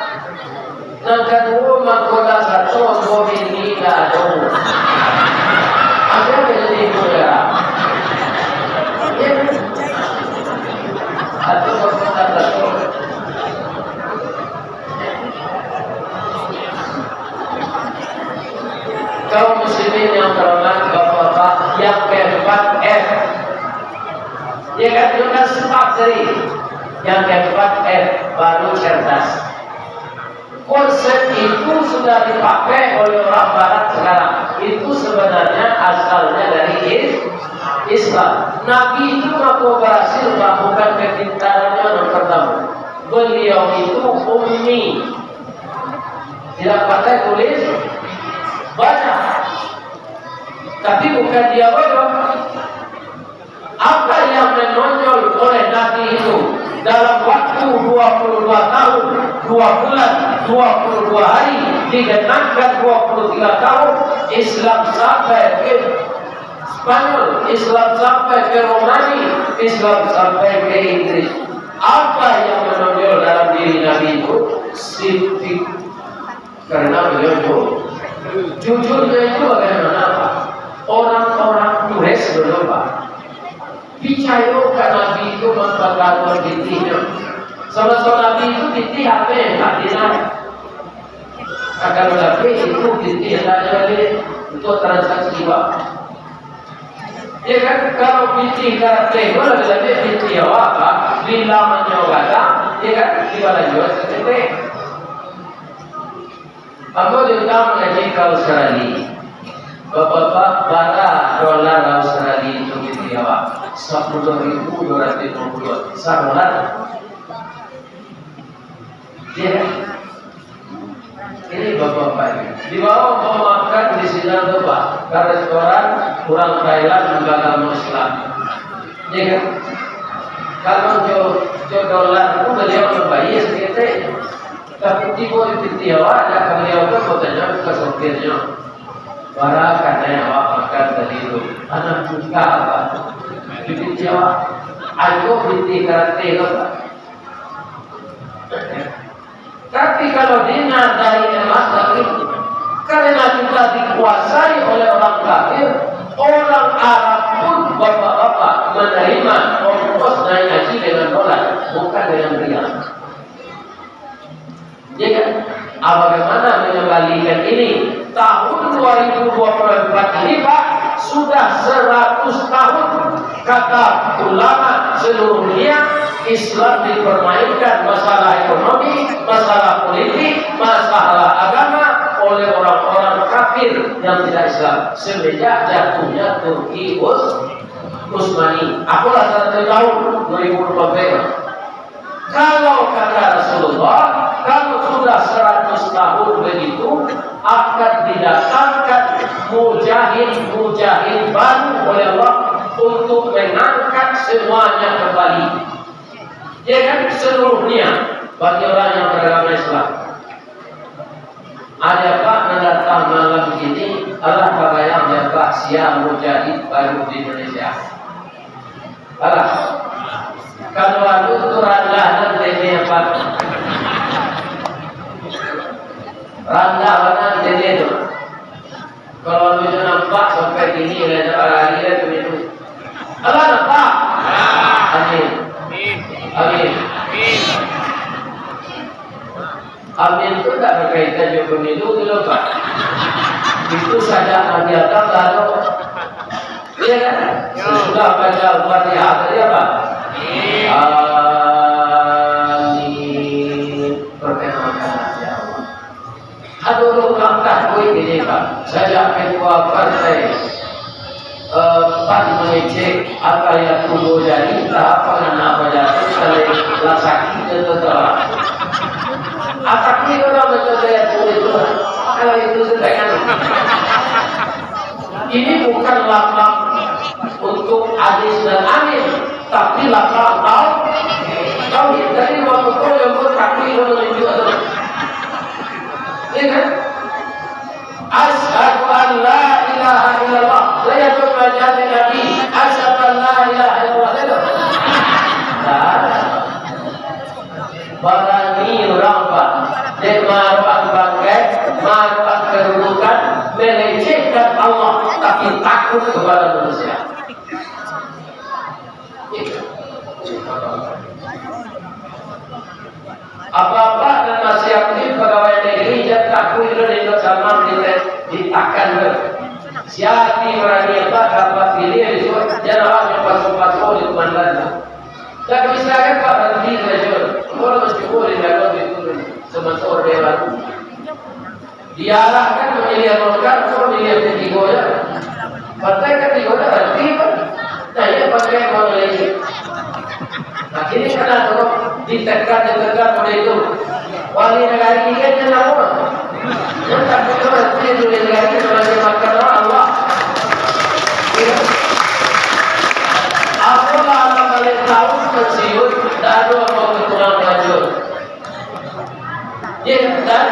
Nan kaduo, mahkota sato, ambo bini indak ado. Apo nan jadi ibu yo? Atau mahkota sato? Kaum muslimin yang terhormat, bapak-bapak, yang keempat F. Ya kan, sudah sempat tadi. Yang keempat F, baru cerdas. Konsep itu sudah dipakai oleh orang barat sekarang. Itu sebenarnya asalnya dari Is-, Islam. Nabi itu mako berhasil, Pak, bukan kepintarannya yang pertama. Beliau itu ummi. Tidak pandai tulis baca. Tapi bukan dia bodoh. Apa yang menonjol oleh Nabi itu dalam waktu dua puluh dua tahun, dua bulan, dua puluh dua hari, digenapkan dua puluh tiga tahun, Islam sampai ke Spanyol, Islam sampai ke Romawi, Islam sampai ke Inggris. Apa yang menonjol dalam diri Nabi itu? Siddiq. Karena beliau ju-, jujurnya itu bagaimana, Pak? Orang-orang Quraisy dulu, Pak, picayo ka Nabi itu mambakaruan pitihnyo. Samaso Nabi itu pitih ame, Pak, dinar. Akan tetapi itu pitih hendaknya lagi untuk transaksi, Pak. Ya kan? Kalau pitih karateh, kalau lebih pitih awak, Pak, bilangannyo gadang, ya kan? Dibalanjo saketek. Ambo diundang mangaji ka Australia. Bapak-bapak, bara dolar Australia itu di awak? Sapuluah ribu duo ratuih limo puluah. Sadolar. Ya. Ini bapak-bapak ini. Dibawa mau makan di sini tu, Pak. Ka restoran, urang Thailand, lembaga Muslim. Ya kan? Kalau jo, jo dolar tu beliau membayar seketek. Tapi tibo di piti awak, ada beliau tu bertanya ke sopirnya. Bara kanai awak makan tadi tu? Anak muka apa? Di piti awak. Ayo piti karate tu, Pak. Tapi kalau dinar dari emas, tapi dikuasai oleh orang kafir, orang Arab pun bapak-bapak menerima ongkos naik haji dengan dolar, bukan dengan rial. Ya kan? Ah, bagaimana mengembalikan ini? Tahun dua ribu dua puluh empat ini, Pak, sudah seratus tahun, kata ulama seluruh dunia, Islam dipermainkan, masalah ekonomi, masalah politik, masalah agama oleh orang-orang kafir yang tidak Islam. Semenjak jatuhnya Turki Us-, Utsmani. Apolah seratus tahun, dua ribu dua puluh empat. Kalau kata Rasulullah, kalau sudah seratus tahun begitu, akan didatangkan mujahid-mujahid baru oleh Allah untuk mengangkat semuanya kembali. Ya kan, seluruhnya bagi orang yang beragama Islam. Ada apa nan datang malam kini, alah, tabayang dek Apak, sia mujahid baru di Indonesia. Alah, kalau anu tu randah nan tene, Pak. Randah bana tene tu. Kalau anu tu nampak sampai kini, lah, jan lari lah tu itu. Alah, nampak? Amin. Amin. Amin tu tak berkaitan jo pemilu tu doh, Pak. Itu sajak Nabi Adam lah tu. Iya kan? Sesudah baca Al-Fatihah tadi apa? Amin. Perkenalkan, ya Allah. Ado urang takuik ini, Pak. Sajak ketua partai eh, PAN mangecek atau yang tumbuh jadi, entah apa ngana apa jatuh, kalau lah sakik dia tu telah. Apa ni orang macam saya tu itu? Kalau itu sedangkan. Ini bukan lapang untuk Anies dan Amin, tapi lapang tau. Tau ni, dari waktu tu yang pun kaki itu menunjuk tu. Ya kan? Asyhadu an la ilaha illallah. Lah, ya, tu bacaan Nabi. Asyhadu an la ilaha illallah. Lah, tu. Nah. Barani urang, Pak. Dek maarokan pangkek, maarokan kadudukan, melecehkan Allah, tapi takut kepada manusia. Apa-apa nan masih aktif pagawai negeri, jan takuik lo, dek samang di, ditakan lo. Sia nan barani, Pak, dapat pilih, jan awak nan pasu-pasu di komandan tu. Dak bisa kan, Pak, barani sajo. Kalau cubo di dalam itu, semeton dewan. Diarahkan memilih Golkar, kok milih P tiga ya? Partai ketiga dah berarti kan? Nah, ya, partai yang mau milih. Nah, kini kena tu, ditekan, ditekan oleh itu. Wali negara ini kan dia tahu. Dia tak betul, dia boleh negara ini sebagai makan Allah. Ya. Apalah anak balik tahun pensiun, dah ada apa kekurang lanjut. Ya, dan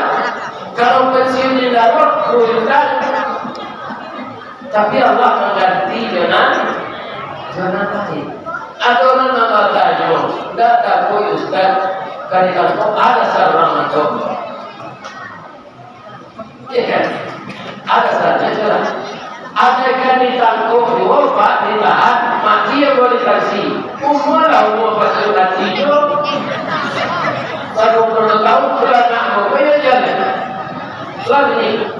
kalau pensiun di dalam, kurang. Tapi Allah mangganti jo nan, jo nan lain. Ado urang nan batanyo, "Ndak takuik, Ustaz, ka di kampuang ado sarang atau?" Ya kan? Ado sajo tu lah. Andaikan ditangkok juo, Pak, ditahan, mati ambo di saksi. Umua lah umua pasukan tigo. Baru puluah tahun, puluah anak ambo, kok iyo jan. Lah ni.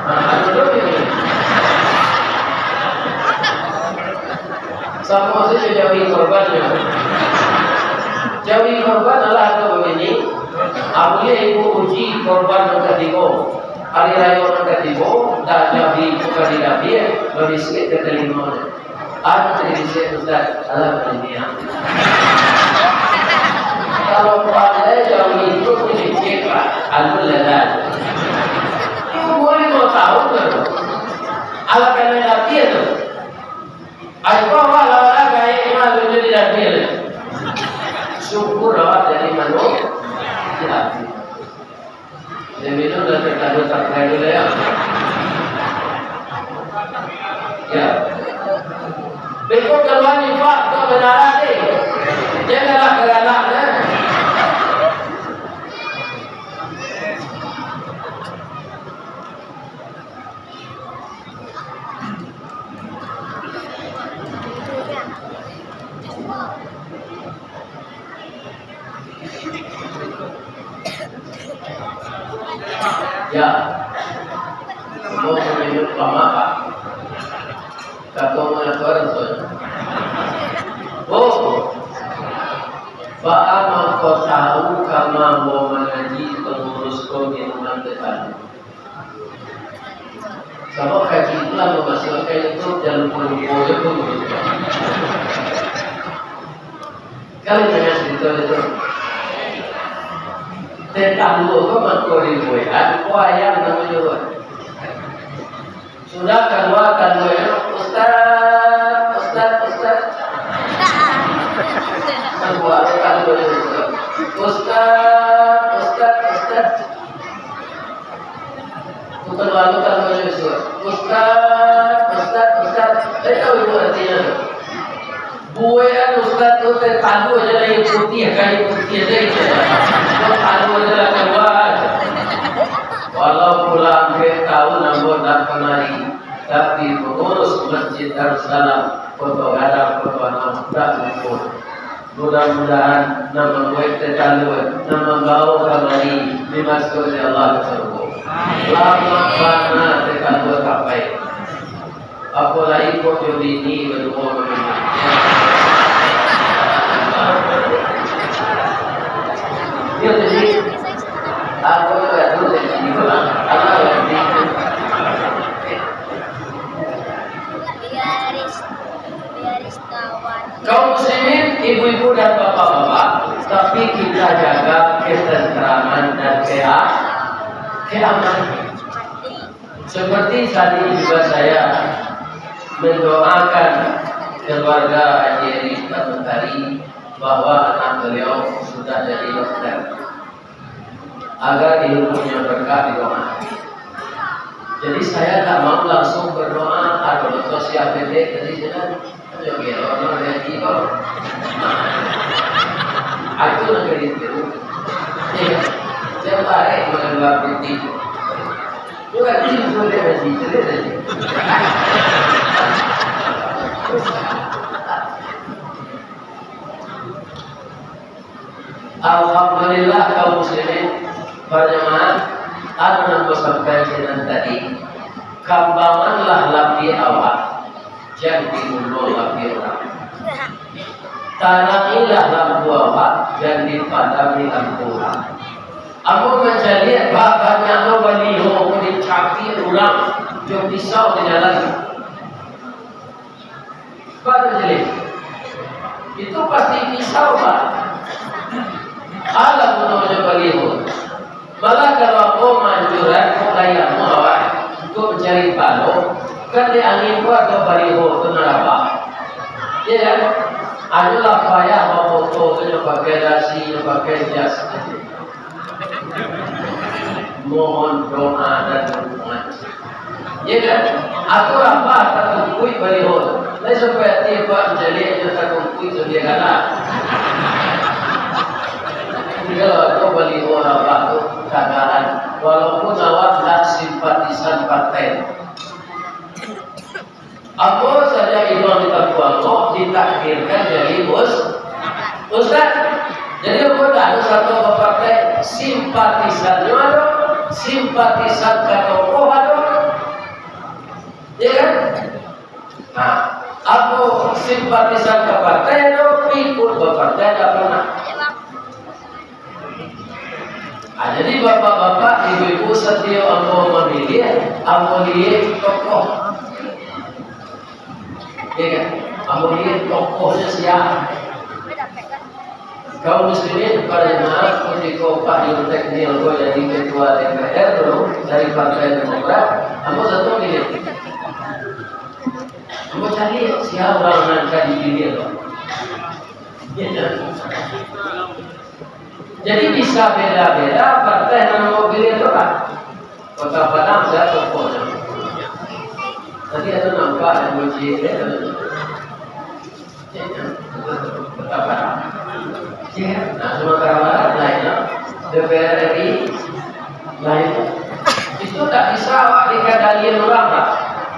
Nah, anu tu ni. Samo sajo jauhi korban nyo. Jauhi korban alah tu bagini. Abuliah ibu uji korban nan katigo. Ari rayo nan katigo, dah jadi bukan di dapia, babisiak ka talingo. Anu tadi bisiak, Ustaz, alah, pandai nian. Kalau pandai jauh itu, bisiak, Pak, anu ladan. Umur limo tahun tu. Alah kanai dapia tu. Ai, ko awak lah, lah, gaek mah tu jadi dapia. Syukur awak jadi manusia. Ya. Dia minum dan terkadang tak kena dulu, ya. Ya. Beko kalua ni, Pak, tu benaran ni. Janganlah galak, ya. Ya. Ambo maminum pamak, Pak. Kato mangato raso. Oh. Baa mangko tahu kama ambo mangaji pangurus ko minuman teh tadi? Sabab kaji tu lah mamasuakan ka YouTube, jan lupo-lupo jo pangurus ko. Kalau indak carito itu, teh talua ko mangko dibuekan, ko ayam namonyo. Sudah kalua taluanyo, "Ustaz, ustaz, ustaz." Kalua taluanyo, "Ustaz, ustaz, ustaz." Bukan lalu kan, "Ustaz, ustaz, ustaz." Saya tahu itu artinya tu. Buekan ustaz tu teh talua aja lah, yang putih, kain putih aja itu. Kalau talua aja lah kalua. Walau pulang ke tahun ambo nak kemari, tapi pengurus Masjid Darussalam, Kota Gadang, Kota Enam, dah luput. Mudah-mudahan nan mambuek teh talua, nan mambawo kamari, dimasuak dek Allah ka sarugo. Lama bana teh talua sampai. Apo lai kok jo bini baduo maminum. Yo, jadi, apo tu dah tu, jadi, alah, jadi. Kaum muslimin, ibu-ibu dan bapak-bapak, tapi kita jaga ketentraman dan kea-, keamanan. Seperti tadi juga saya mendoakan keluarga Haji Eri Mentari bahwa anak beliau sudah jadi dokter. Agar ilmunya berkah di rumah. Jadi, saya tak mau langsung berdoa, atau dokter siap pendek tadi, jangan. Hanya biar orang yang tiba. Aku nak jadi itu. Iya. Saya tarik mengeluar putih. Bukan itu, sudah jadi, sudah jadi. Alhamdulillah, kaum muslimin, para jamaah, anu nan ambo sampaikan tadi, kambanganlah lapiak awak, jan diulua lapiak urang. Tarangilah lampu awak, jan dipadami lampu urang. Ambo mancaliak, ba-, banyak lo baliho ko dicabik urang jo pisau di jalan. Baru jadi. Itu pasti pisau, Pak. Alah gunonyo baliho. Malah kalau ambo maanjuran, kok lai lamo awak, untuk mancari palo, kan di angin ko ado baliho tu nan rabah. Iya kan? Adolah payah bafoto tu nyo pakai dasi, nyo pakai jas. Mohon doa dan dukungan. Ya kan? Atau apa, tatungkuik baliho. Lai sampai ati, Pak, mancaliak jo tatungkuik sambilan lah. Iyo, tu baliho apa tu, tagaran. Walaupun awak ndak simpatisan partai. Ambo saja iduang di kampuang ko ditakdirkan jadi us-, ustaz. Jadi ambo ndak ado sato bapartai, simpatisan nyo ado, simpatisan ka tokoh ado. Ya kan? Nah, ambo simpatisan ka partai ado, ikut bapartai ndak pernah. Ah, jadi bapak-bapak, ibu-ibu, satiok ambo mamiliah, ambo liek tokoh. Ya kan? Ambo liek tokohnyo sia. Kaum muslimin, para jamaah, kutiko Pak Yuntek Nil ko jadi ketua D P R dulu dari Partai Demokrat, ambo satu miliah. Ambo cari sia urang nan ka dipiliah tu. Ya kan? Jadi bisa beda-beda partai nan ambo piliah tu lah. Kota Padang, sia tokohnyo? Tadi ado nampak yang muji, ya. Kota Padang. Ya, nah, Sumatera Barat lain, ya. D P R RI lain. Itu tak bisa awak dikandali urang, Pak.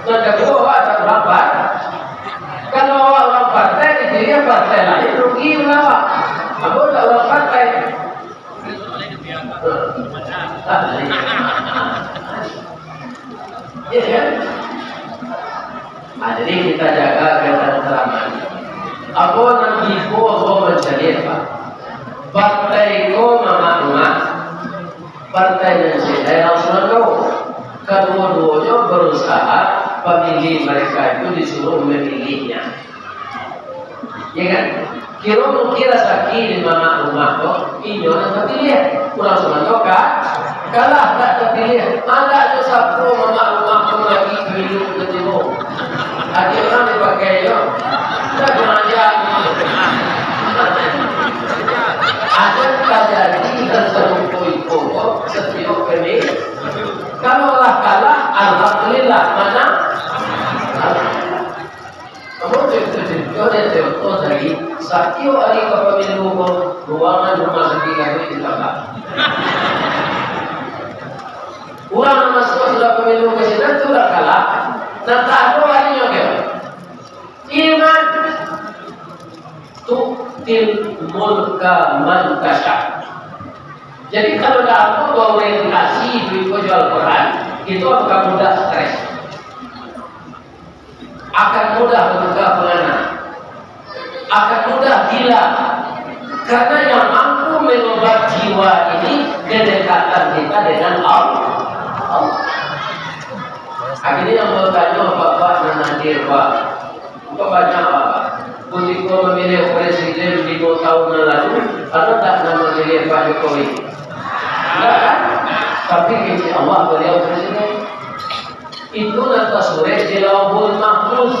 Nan kaduo, awak tak urang, Pak. Kalau awak urang partai, dipiliah partai lain, rugi awak. Ambo tak urang partai. Iya kan? Nah, jadi kita jaga ketentraman. Apo nan ibo apo mancaliak, Pak? Partai ko mamak rumah, partai nan ciek daerah Sumanto. Kaduo-duonyo berusaha pamilih mereka itu disuruh memilihnya. Ya kan? Kiro mungkin rasaki di mamak rumah ko, inyo nan tapiliah. Urang Sumanto ka, kalah tak tapiliah. Andaknyo sapo mamak rumah ko lagi pemilu katigo. Ati urang dipakai yo. Tak kurang ajar. Akan tajadi dan sarupo iko ko satiok kami. Kalau lah kalah, alhamdulillah, mana? Alhamdulillah. Namun, contoh dari satiok ari ka pamilu ko, ruangan rumah sakit kami ditambah. Urang nan masuak sudah pamilu ka sinan tu lah kalah. Nan tak ado arinyo ke? Ingat, tu'til mulka man tasya. Jadi, kalau dah aku berorientasi di Al-Quran, itu akan mudah stres. Akan mudah bertukar pengana, akan mudah gila. Karena yang mampu mengubah jiwa ini kedekatan kita dengan Allah. Allah. Akhirnya yang bertanya bapak nan hadir, Pak, bukan banyak, Pak. Kutiko memilih presiden lima tahun yang lalu, ada tak nama memilih Pak Jokowi? Tidak kan? Tapi insya Allah beliau presiden. Itu nan tasurek di Lauhul Mahfuz.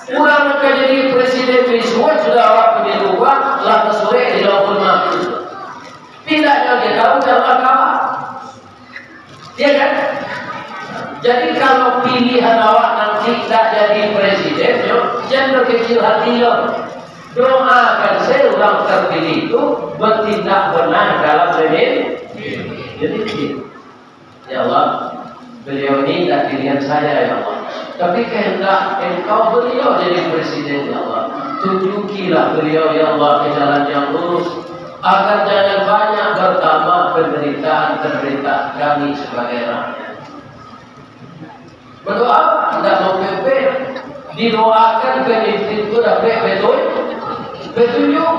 Urang nan ka jadi presiden bisuak sudah awak pamilu, lah tasurek di Lauhul Mahfuz. Tidaknyo dia tahu jalan kawan. Ya kan? Jadi kalau pilihan awak nanti tak jadi presiden, yo, jangan berkecil hati, yo. Doakan saja urang terpilih itu bertindak benar dalam pemimpin. Jadi, Ya Allah, beliau ini tidak pilihan saya, ya Allah. Tapi kehendak Engkau beliau jadi presiden, ya Allah. Tunjukilah beliau, ya Allah, ke jalan yang lurus, agar jangan banyak bertambah penderitaan-penderitaan kami sebagai rakyat. Berdoa, tidak mau pepeh. Didoakan pemimpin itu dapat betul, petunjuk.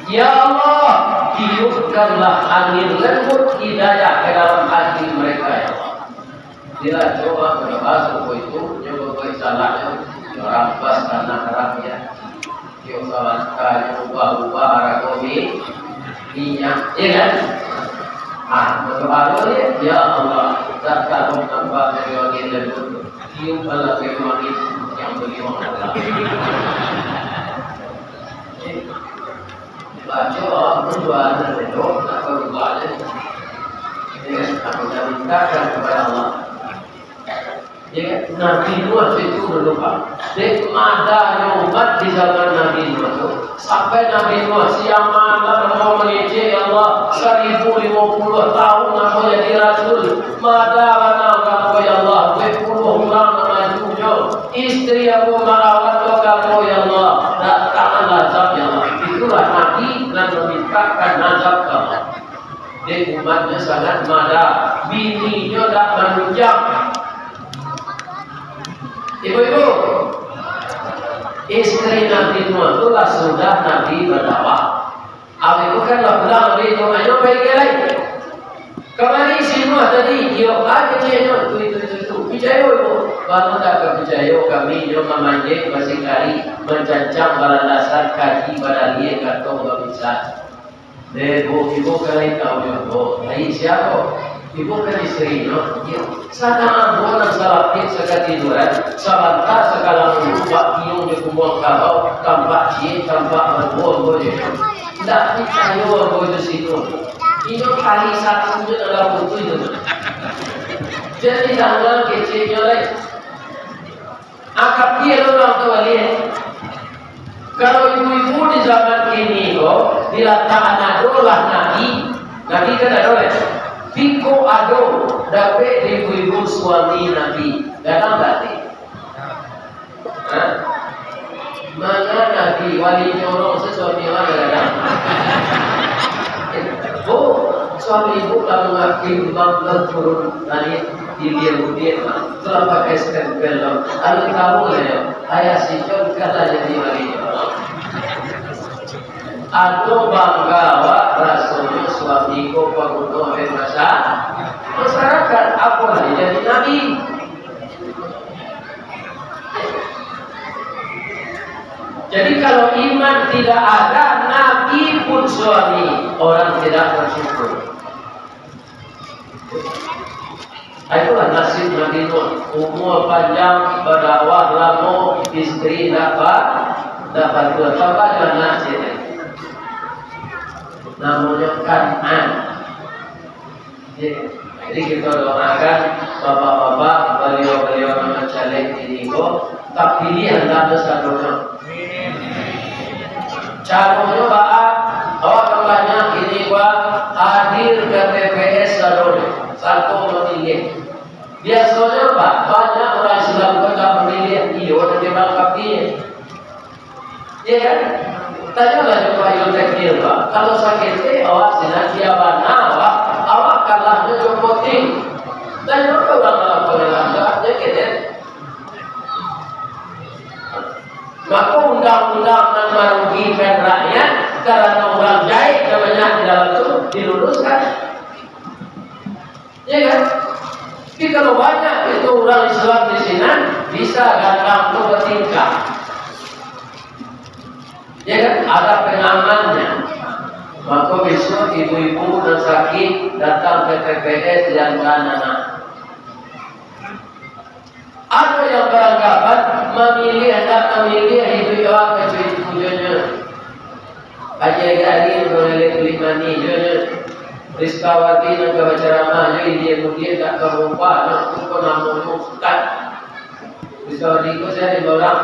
Ya Allah, tiupkanlah angin lembut hidayah ke dalam hati mereka, ya Allah. Bila coba berdoa seperti itu, nyo berbuat salah, nyo rampas tanah rakyat. Yo, salah, ubah-ubah harago mi-, minyak, ya kan? Ah, berdoa dulu, ya. Ya Allah, tak kalau nampak dari angin lembut, tiupkanlah angin manis yang bagi Allah. Baca Allah berdoa dan berdoa, tak berubah aja. Ya, aku dah mintakan kepada Allah. Ya, Nabi Nuh itu dulu, Pak. Dek madanyo umat di zaman Nabi Nuh tu, sampai Nabi Nuh siang malam ambo mangecek, ya Allah, saribu limo puluah tahun ambo jadi rasul. Mada bana ambo, ya Allah, bapuluah urang nan maju jo. Istri ambo marawat jo ambo, ya Allah. Datanglah azab, ya Allah. Itulah Nabi nan mamintakan azab ka Allah. Dek umatnyo sangat mada, bininyo dak manunjang. Ibu-ibu, istri Nabi Nuh tu lah sudah Nabi badakwah. Awak tu kan lah pulang Nabi Nuh, ayo pai ka lai. Kamari si Nuh tadi, iyo, ah, keceknyo, tu, itu, itu, itu. Picayo, ibu. Baru tak ka picayo kami, nyo mamanjek, masih kali, mancancang balandasan, kaji badalia, kato babisa. Deh, Bu, ibu kan lai tahu jo, Bu. Lai sia? Ibu kan istrinyo. Iyo. Sadang ambo nan salapik sakatiduran, sabanta sakalang dulu, bak kiyung di kubuang kabau, tampak ciek, tampak baduo ambo jo inyo. Ndak picayo ambo jo si Nuh. Inyo kali satu jo dalam buku itu. Jadi, jangan keceknyo lai. Angkek urang tu baliak. Kalau ibu-ibu di zaman kini ko, bila tak ado lah Nabi, Nabi kan ado, eh? Biko ado dapek di ibu-ibu suami Nabi, gadang tak ati? Hah? Mana Nabi wali nyorong sesuami orang gadang? Oh, suami ibu lah mengakui bang turun langit. Di dia mudian, lah pakai stempel lo. Lalu tahu lah yo, ayah si John kan lah jadi wali. Ado bangga awak rasonyo suami ko paguno dek masa-, masyarakat, apo lah jadi nabi. Jadi kalau iman tidak ada, nabi pun suami, orang tidak bersyukur. Itulah nasib Nabi Nuh. Umua panjang, badakwah lamo, istri indak ba-, indak batua. Tambah jo anak ciek. Namonyo Kan'an. Jadi, kito doakan bapak-bapak, baliau-baliau nan mancaliak kini ko, tapiliah lah sadonyo. Caronyo baa, awak kan banyak ini, Pak, hadir ka T P S sadonyo, sato mamiliah. Biasonyo, Pak, banyak urang Islam ko indak mamiliah, iyo, tapi urang kafir. Iya kan? Tanyolah jo Pak Yul Teknil, Pak. Kalau saketek awak sinan, dia bana awak, awak kalah jo voting. Tanyo ka urang dalam pangadilan, Pak, ya kan? Mako undang-undang nan marugikan rakyat karano urang jahek nan banyak di dalam tu diluluskan. Ya kan? Tapi kalau banyak itu urang Islam di sinan, bisa datang tu batingkah. Ya kan? Ada pengamannya. Mako besok ibu-ibu nan sakik datang ka T P S, jangan anak. Ado yang baranggapan mamiliah, indak mamiliah, iduik awak ka cuit-cuit jo nyo. Haji Ari nan ka maleleh kulik manih jo nyo. Rizkawati nan ka bacaramah jo, ilia mudian indak ka barubah, nyo tu ko namonyo ustaz. Rizkawati ko sia dek urang?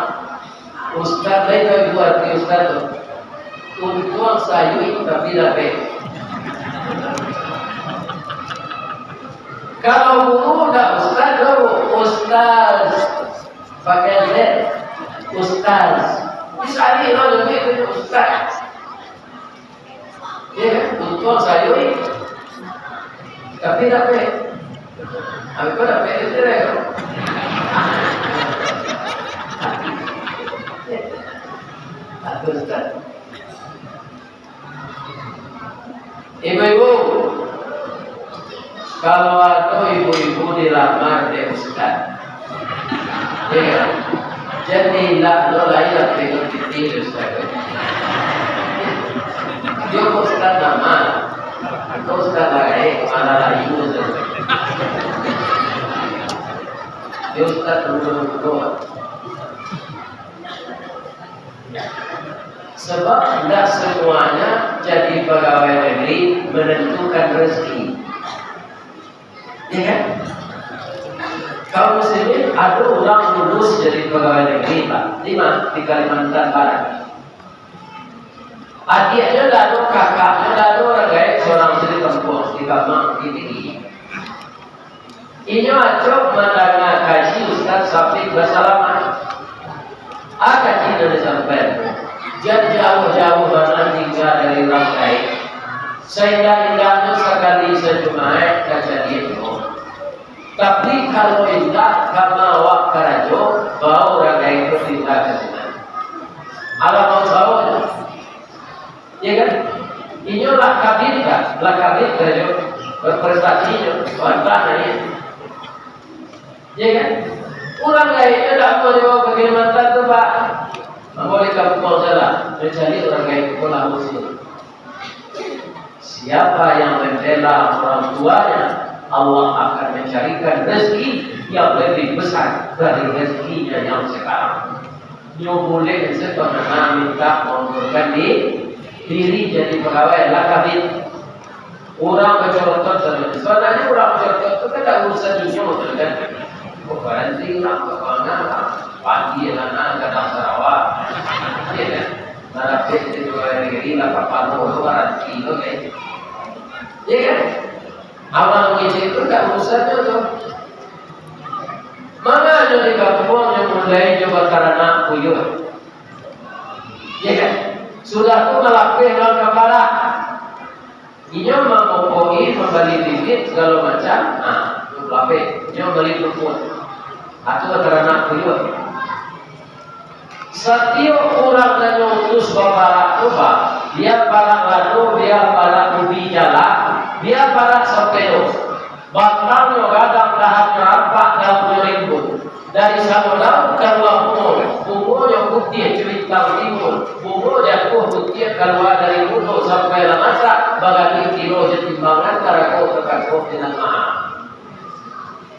Ustaz, lai tahu ibu arti ustaz tu? Untuang sayuik tapi dapek. Kalau guru ndak ustaz, guru, ustaz. Pakai Z, ustaz. Bisa ni lah lebih tu ustaz. Ya, untuang sayuik tapi dapek. Aku dapek itu deh. Aku ustaz. Ibu-ibu, kalau ado ibu-ibu dilamar dek ustaz, ya, jadi lah lo lain lah tengok T V dek ustaz. Dia kok ustaz nama, kok ustaz lain, malah lain tu. Dia ustaz dulu-dulu. Sebab indak semuanya jadi pegawai negeri menentukan rezeki. Ya kan? Kaum muslimin, ado urang lulus jadi pegawai negeri, Pak. Di ma-, di Kalimantan Barat. Adiaknyo ndak ado, kakaknyo ndak ado, urang gaek surang di kampuang, di kampuang, di tinggi. Inyo acok mandanga kaji Ustaz Syafiq basalamaik. A kaji nan disampaian, jan jauah-jauah bana tingga dari urang gaek. Saindak-indaknyo sakali sajumaik ka caliak juo. Tapi kalau indak, karano awak karajo, bao urang gaek tu tingga ka sinan. Alah mau saonyo. Ya kan? Inyo lah kabin kan? Lah kabin kan yo? Berprestasi inyo. Mantap lah inyo. Ya kan? Urang gaek tu dak apo jo ka Kalimantan tu, Pak. Ambo di kampuang salah, mancari urang gaek tu pun lamo sini. Siapa yang membela orang tuanya, Allah akan mencarikan rezeki yang lebih besar dari rezekinya yang sekarang. Nyo buliah sajo mananam mintak maundurkan di-, diri jadi pagawai lah kabin. Urang bacorotok sajo. Sabananyo urang bacorotok tu kan dak urusan inyo tu kan. Oh, baranti urang ka pangan lah. Padi lah nah, gadang sarawa. Iya kan? Nah, dapek jadi pagawai negeri lah, kapalo tu baranti tu kan. Iya kan? Amal kecil tu dak urusan tu. Mangkonyo di kampuang nyo mulai jo bataranak buyuang. Ya kan? Sudah tu malapeh urang ka barat. Inyo mamupuk-i, mambali bibit, sagalo macam. Nah, Lapeh, nyo bali pupuk. Atu taranak tuyua. Satiok urang nan nyo utus baparak tu, Pak, bia parak lado, bia parak ubi jalak, bia parak sapedo. Batangnyo gadang, dahannyo rampak, daun nyo rimbun. Dari samo daun kalua bungo, bungonyo putiah cuitang timbul, bungo jatuah putiah kalua dari mudo sampai lah masak, baganti kilo jo timbangan, tarako takako di nan maha.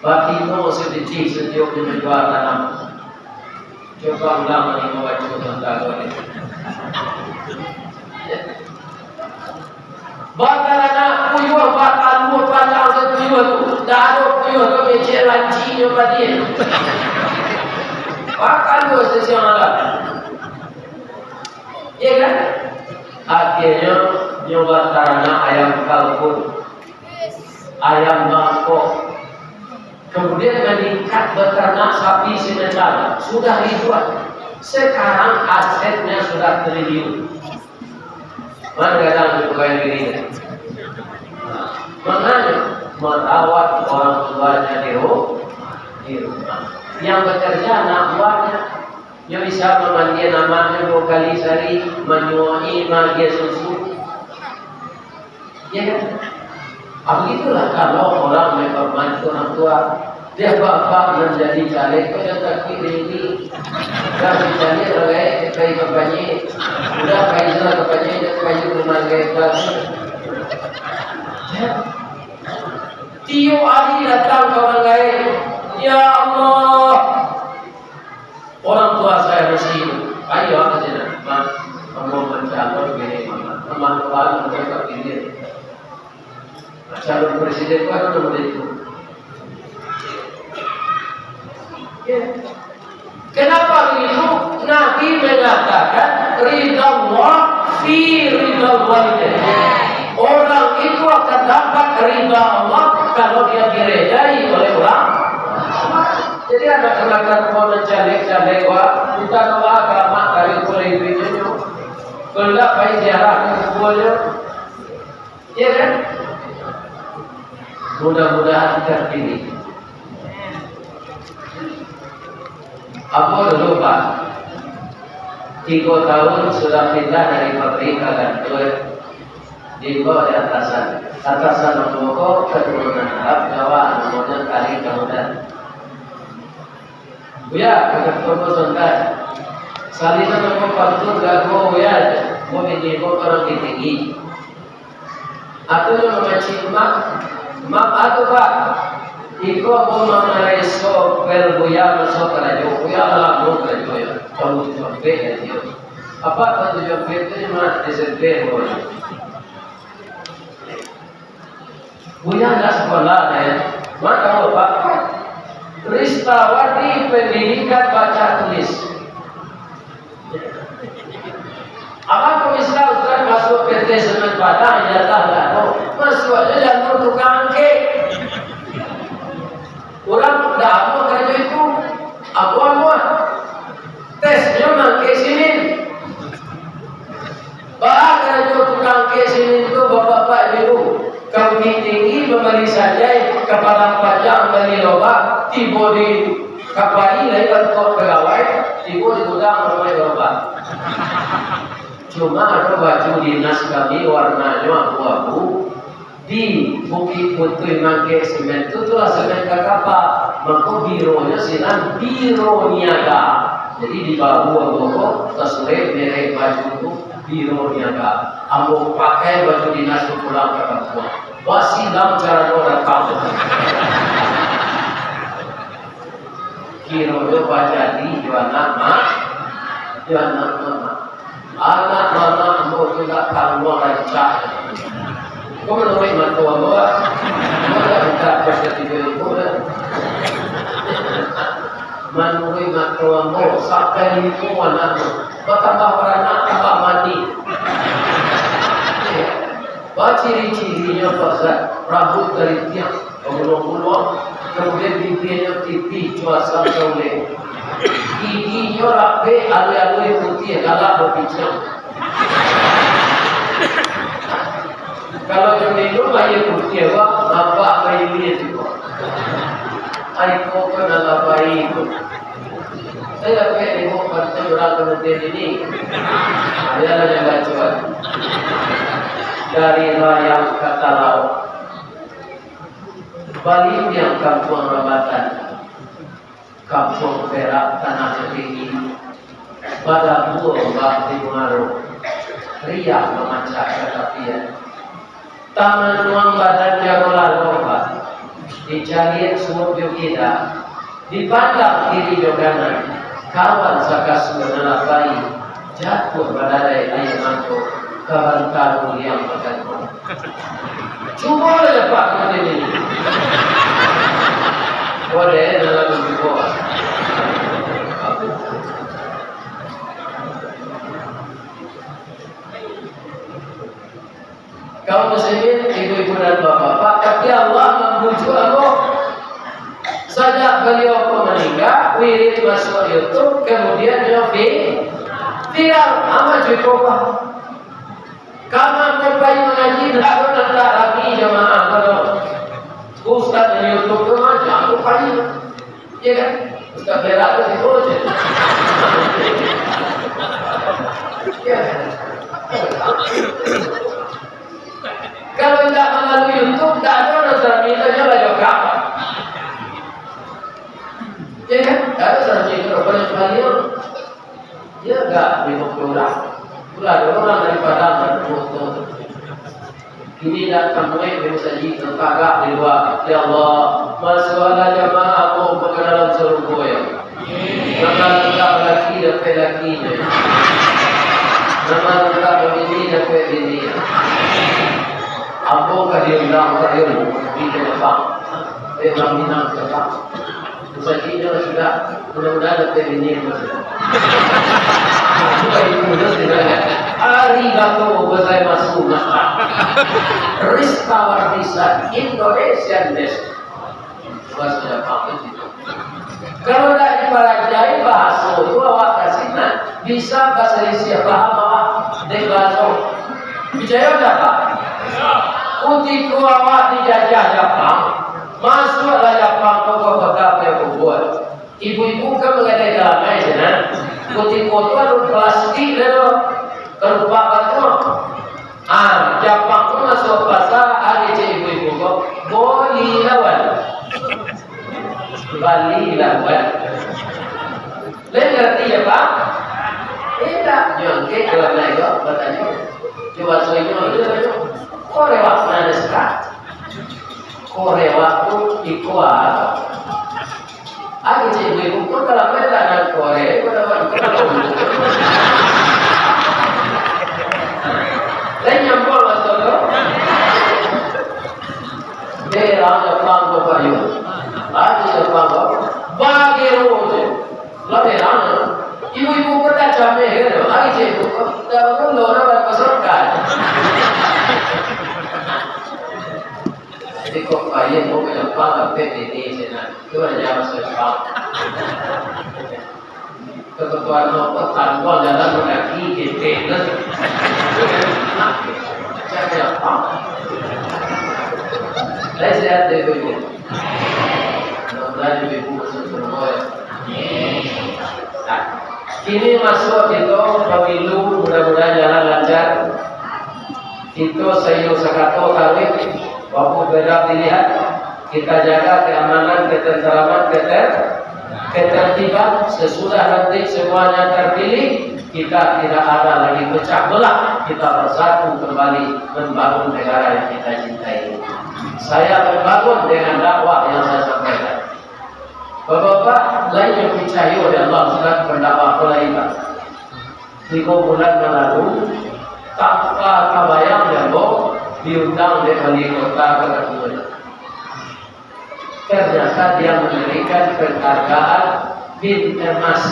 Batino sadikik satiok di manjua tanam. Cubo ulang limo baco tantang ko ni. Bataranak puyuah, bakalua panjang se puyuah tu. Ndak ado puyuah tu becek lancinyo padi. Bakalua sasiang malam. Iya kan? Akhirnyo, nyo bataranak ayam kalkun, ayam bangkok. Kemudian meningkat beternak sapi simental, sudah ribuan. Sekarang asetnya sudah triliun. Mana gadang di pegawai negeri? Nah, makanya merawat orang tuanya di ru-, di rumah. Yang bekerja anak buahnya. Nyo bisa mamandian anaknyo duo kali sahari, manyuai, maagiah susu. Ya kan? Ah, begitulah kalau orang menghormati orang tua. Dia bapak nan jadi caleg, kok jan takuik diri. Dah jadi caleg, orang gaek, dia pai kampanye. Udah pai sudah kampanye, dia pai rumah gaek. Ya. Tiok hari datang ka urang gaek. Ya Allah, orang tua saya mesti, ayo, apa sih, nak? Mak, kamu mencalon gini, Mak. Teman Tuhan, mereka pilih. Nah, calon presiden kan ada model itu. Ya. Kenapa begitu? Nabi mengatakan, "Ridha Allah fi ridha walidain." Orang itu akan dapat ridha Allah kalau dia diredai oleh orang. Jadi, anak-anak kau nan caleg-caleg, wah, minta doa ka mak dari kuliah ibunya. Kalau tidak, pai ziarah ke kuburannya. Iya kan? Mudah-mudahan terpilih. Ambo dulu, Pak, tigo tahun sudah pindah dari pabrik ka kantua, diimbau dek atasan. Atasan ambo ko katurunan Arab, Jawa, namonyo Kali Kamudan. "Buya," kato ambo santai, "salinan ambo pantun gago, Buya, ambo bini ambo urang Bukittinggi." Atu nyo mamancing, "Mak, Mak, atu, Pak, iko ambo mamareso pel Buya maso karajo. Buya lah lamo karajo, yo, tahun tujuah ampek, yo." Apa tahun tujuah ampek tu, Mak? S M P, Buya. Buya ndak sakolah, deh. Mak tahu, Pak? Ristawati pendidikan baca tulis. Apak kok bisa Ustaz masuak P T Semen Padang, ijazah dak ado? Masuak ajo jalur tukang angkek. Urang dak amuah karajo itu. Amuah-amuah. Tesnyo mangkek simin. Baa karajo tukang angkek simin tu, Bapak-bapak, Ibu-ibu? Ka Bukittinggi mambali sajai, ka Padang Panjang mambali lobang, tibo di Kapai lai bantuak pagawai, tibo di gudang mambali lobang. Cuma ado baju dinas kami warnanyo abu-abu, di Bukik Putuih mangkek simen tu, tu lah simen ka kapa. Mako bironyo sinan Biro Niaga. Jadi di bahu ambo ko tasurek merek baju tu, Biro Niaga. Ambo pakai baju dinas tu pulang ka kampuang. Basilang carano datang. Kironyo bajadi jo anak ma-, jo anak mamak. Anak mamak ambo tu dak tangguang rancak. Ko manuruik mato ambo, ah. Ambo dak minta persatujuan ibu dah. Manuruik mato ambo, sampai limo anak tu. Batambah baranak, tambah manih. Baciri-cirinyo, Pak Ustaz, rambut kariting, baguluang-guluang, kemudian bibianyo tipih, cuasam saulek. Giginyo rapek, alui-alui putiah, galak bapincang. Kalau jo minum aia putiah, wah, nampak aia tu. Ai, kok ko nan labai tu. Saya dapek tengok bantuan urang ka mungkin ini. Ayolah, yang bacuan. Dari Rayang ka Talaok. Balimbiang kampuang Rambatan. Kampuang Perak tanah tinggi. Badabua ombak di muaro. Riang mamacah ka tapian. Tamanuang badan jago lalok, Pak. Dicaliak suok jo kida, dipandang kiri jo kanan, kawan sakasua nan labai, jatuah badarai aia mato, ka bantalu liang bagantung. Cubolah, Pak, macam ini. Boleh, dalam cubo. Kaum muslimin, ibu-ibu dan bapak-bapak, tapi Allah mambujuk ambo. Sajak baliau ko maningga, wirid masuak YouTube, kamudian nyo vi-, viral. Amat cukup, Pak. Kama ko pai mangaji, ndak ko nan tak rami jamaah ko. Ustaz di YouTube tu mah, jangan lupa ni. Iya kan? Ustaz Perak tu situ aja. Iya. Kalau tidak melalui YouTube, tidak ada orang Islam itu, dia lah juga. Iya kan? Tidak ada Islam itu, orang yang paling, dia agak lima puluh orang. Itulah ada orang dari Padang dan Kuto. Kini dak tamuek di masajik, nan tagak di lua. Ya Allah, masuaklah jamaah ambo ka dalam sarugo, ya. Nan marutak laki dapek laki, ya. Nan marutak babini dapek bini, ya. Ambo ka diundang, ka diundang di Jepang. Eh, urang Minang, Jepang. Musajiknyo sudah, mudah-mudahan dapek bini yang masuk. Arigato gozaimasu, Mas. Rizka Wardisa, Indonesian desu. Bahasa Jepang tu gitu. Kalau ndak dipelajari bahaso tu, awak ka sinan bisa basalisiah paham awak dek bahaso. Picayo ndak, Pak? Kutiko awak dijajah Japang, masuaklah Japang ko ka kota Payakumbuah. Ibu-ibu kan manggadai dalamai sinan. Kutiko tu anu plastik dah tu. Kalupak batu. Ah, Japang tu masuak pasa, ari cek ibu-ibu ko, boli lawan. Bali lawan. Lain arti ya, Pak? Indak. Nyo angkek dalamai ko, batanyo. Cubo suinyo, batanyo. Korewak nan ado sekarang. Korewak tu iko apo? Aku cek ibu-ibu pun kalau main tak nak korek, iko dapat iko dapat. Dan nyambung lah tu. Dia orang Jepang tu, Pak Yu. Lagi Jepang tu. Bagi rujuk. Lah dia orang. Ibu-ibu pun dah cameh kan. Lagi cek ibu. Dah pun lo nak pasangkan. Jadi kok payah, kok ke Jepang, sampai sini, sini. Itu aja masuk Jepang. Kebetulan mau petangkuan dalam kaki, ketek, nah. Macam Jepang. Saya sehat deh, Ibu. Mudah-mudahan Ibu masuk surga, ya. Nah, kini masuk kita pemilu, mudah-mudahan jalan lancar. Kito saiyo sakato taruih, babu berang dilihat, kita jaga keamanan, ketenteraman, keter-, ketertiban. Sesudah nanti semuanya terpilih, kita tidak ada lagi pecah belah, kita bersatu kembali membangun negara yang kita cintai ini. Saya membangun dengan dakwah yang saya sampaikan. Bapak-bapak, lain yang picayo di Allah, sudah pendakwah ko lain, Pak. Tigo bulan nan lalu, tanpa tabayang dek ambo, diundang dek wali kota ka Ragunan. Ternyata dia memberikan penghargaan bin emas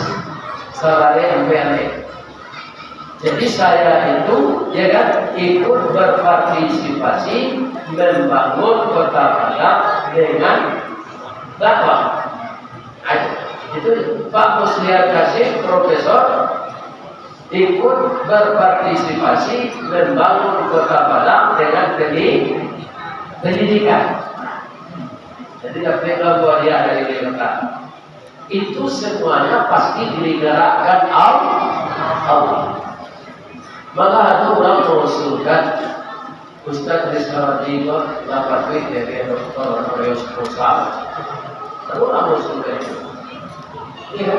sabaleh ampek alek. Jadi saya itu, ya kan, ikut berpartisipasi membangun Kota Padang dengan dakwah. Itu Pak Musliar Kasim, Profesor, ikut berpartisipasi membangun Kota Padang dengan pendi-, pendidikan. Dapek lah buah dia dari Amerika. Itu semuanya pasti digerakkan Al-, Allah. Malah ada orang mengusulkan, Ustaz Rizky Raji ko dapat duit dari Doktor Honoris Causa. Lalu lah mengusulkan itu. Iya.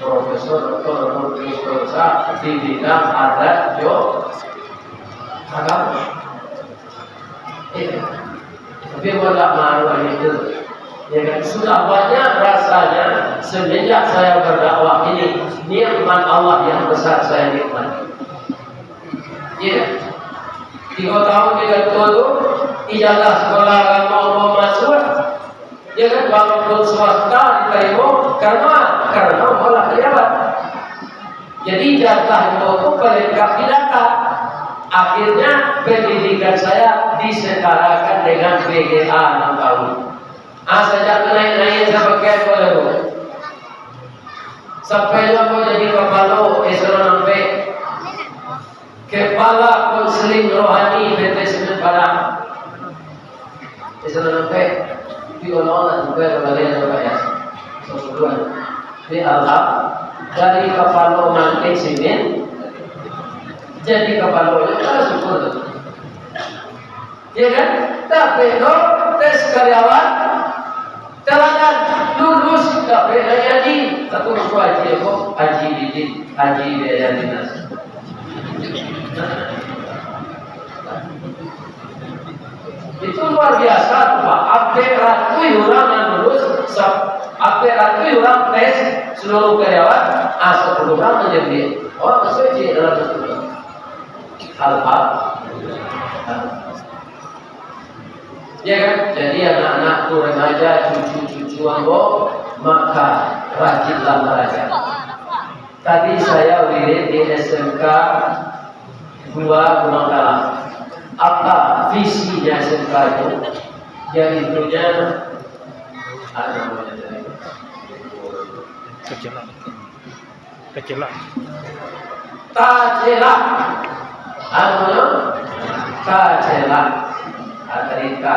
Profesor Doktor Honoris Causa di bidang adat jo agama. Iya. Tapi buat tak malu itu. Ya kan? Sudah banyak rasanya semenjak saya berdakwah ini, nikmat Allah yang besar saya nikmati. Iya. Tiga tahun di Gantua tu, ijazah sekolah agama Allah masuk. Ya kan? Walaupun swasta diterima, karena, karena malah pejabat. Jadi, ijazah itu tu pelengkap di data. Akhirnya, pendidikan saya disetarakan dengan B G A enam tahun. Ah, sajak tu naik-naik sampai ke Kuala Lumpur. Sampai lah kau jadi kapalo S N M P. Kepala Konseling Rohani P T Semen Padang. S N M P. Tapi kalau nak sampai ke balai ada Pak Yas. Sosok dua. Di Alham, dari kapalo mangkek simin, jadi kapalo, ya, syukur tu. Ya kan? Tapi tu tes karyawan, taladan, lulus, tapi naik haji. Satu rupa haji apa? Haji Didin, Haji Biaya Dinas. Itu luar biasa tu, Pak. Ampek ratuih urang nan lulus, sa-, ampek ratuih urang tes seluruh karyawan, ah, sapuluah urang nan jadi. Oh, masuk je dalam satu urang. Alhamdulillah. Ya kan? Jadi anak-anak tu, remaja, cucu-cucu ambo, maka rajinlah belajar. Tadi saya wirid di S M K dua Gunung Kalang. Apa visinya S M K itu? Yaitu nya, ada namanya tadi. Kecil. Tacelak. Tacelak. Anu, tacelak. Atrika.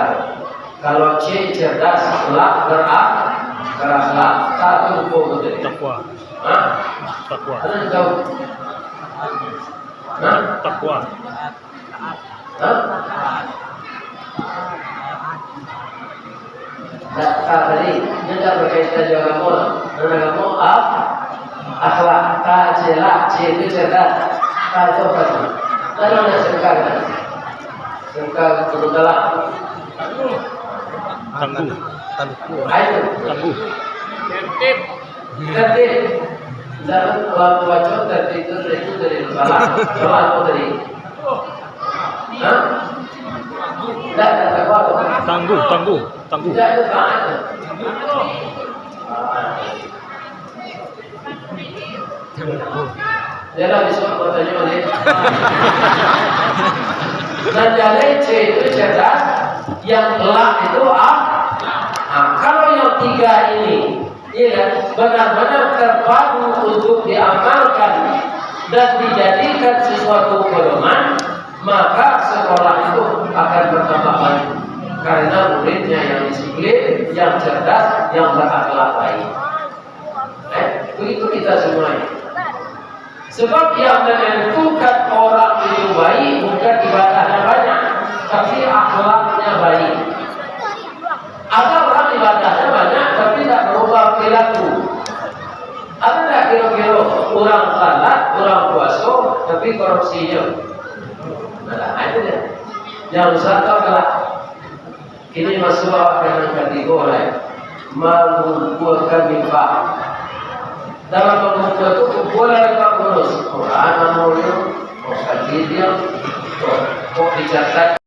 Kalau C cerdas, lak berak-, berakhlak. Ta tu lupo betul. Takwa. Hah? Takwa. Ada tahu? Hah? Takwa. Hah? Ndak, tak tadi, ini ndak berkaitan jo agamo lah. Nan agamo, ak-, akhlak, tacelak, C itu cerdas. Ta itu apa tu? Kan ada S M K kan? S M K Gunung Kalang. Tangguh. Ayo. Tangguh. Tertib. Ndak, kalau aku baca tertib tu, tertib tu dari salah. Salah apa tadi? Hah? Ndak, ndak, ndak apa. Tangguh, tangguh, tangguh. Ndak, itu salah tu. Yalah, besok aku tanya balik. Nan jaleh C itu cerdas, yang lak itu ak-, nah, kalau yang tiga ini, iya kan, benar-benar terpadu untuk diamalkan dan dijadikan sesuatu pedoman, maka sekolah itu akan bertambah maju. Karena muridnya yang disiplin, yang cerdas, yang berakhlak baik. Eh, begitu kita semuanya. Sebab yang menentukan orang itu baik bukan ibadahnya banyak, tapi akhlaknya baik. Ada orang ibadahnya banyak, tapi tak berubah perilaku. Ada tak kira-kira orang salat, orang puasa, tapi korupsinya? Nah, itu dia. Yang rusak tu akhlak. Kini masuak ka nan katigo lai, mangukuakan mimbar. Dalam mangukuakan tu, kumpualah lima puluh Quran, amalnyo, kok kaji dia, kok, kok dicatat.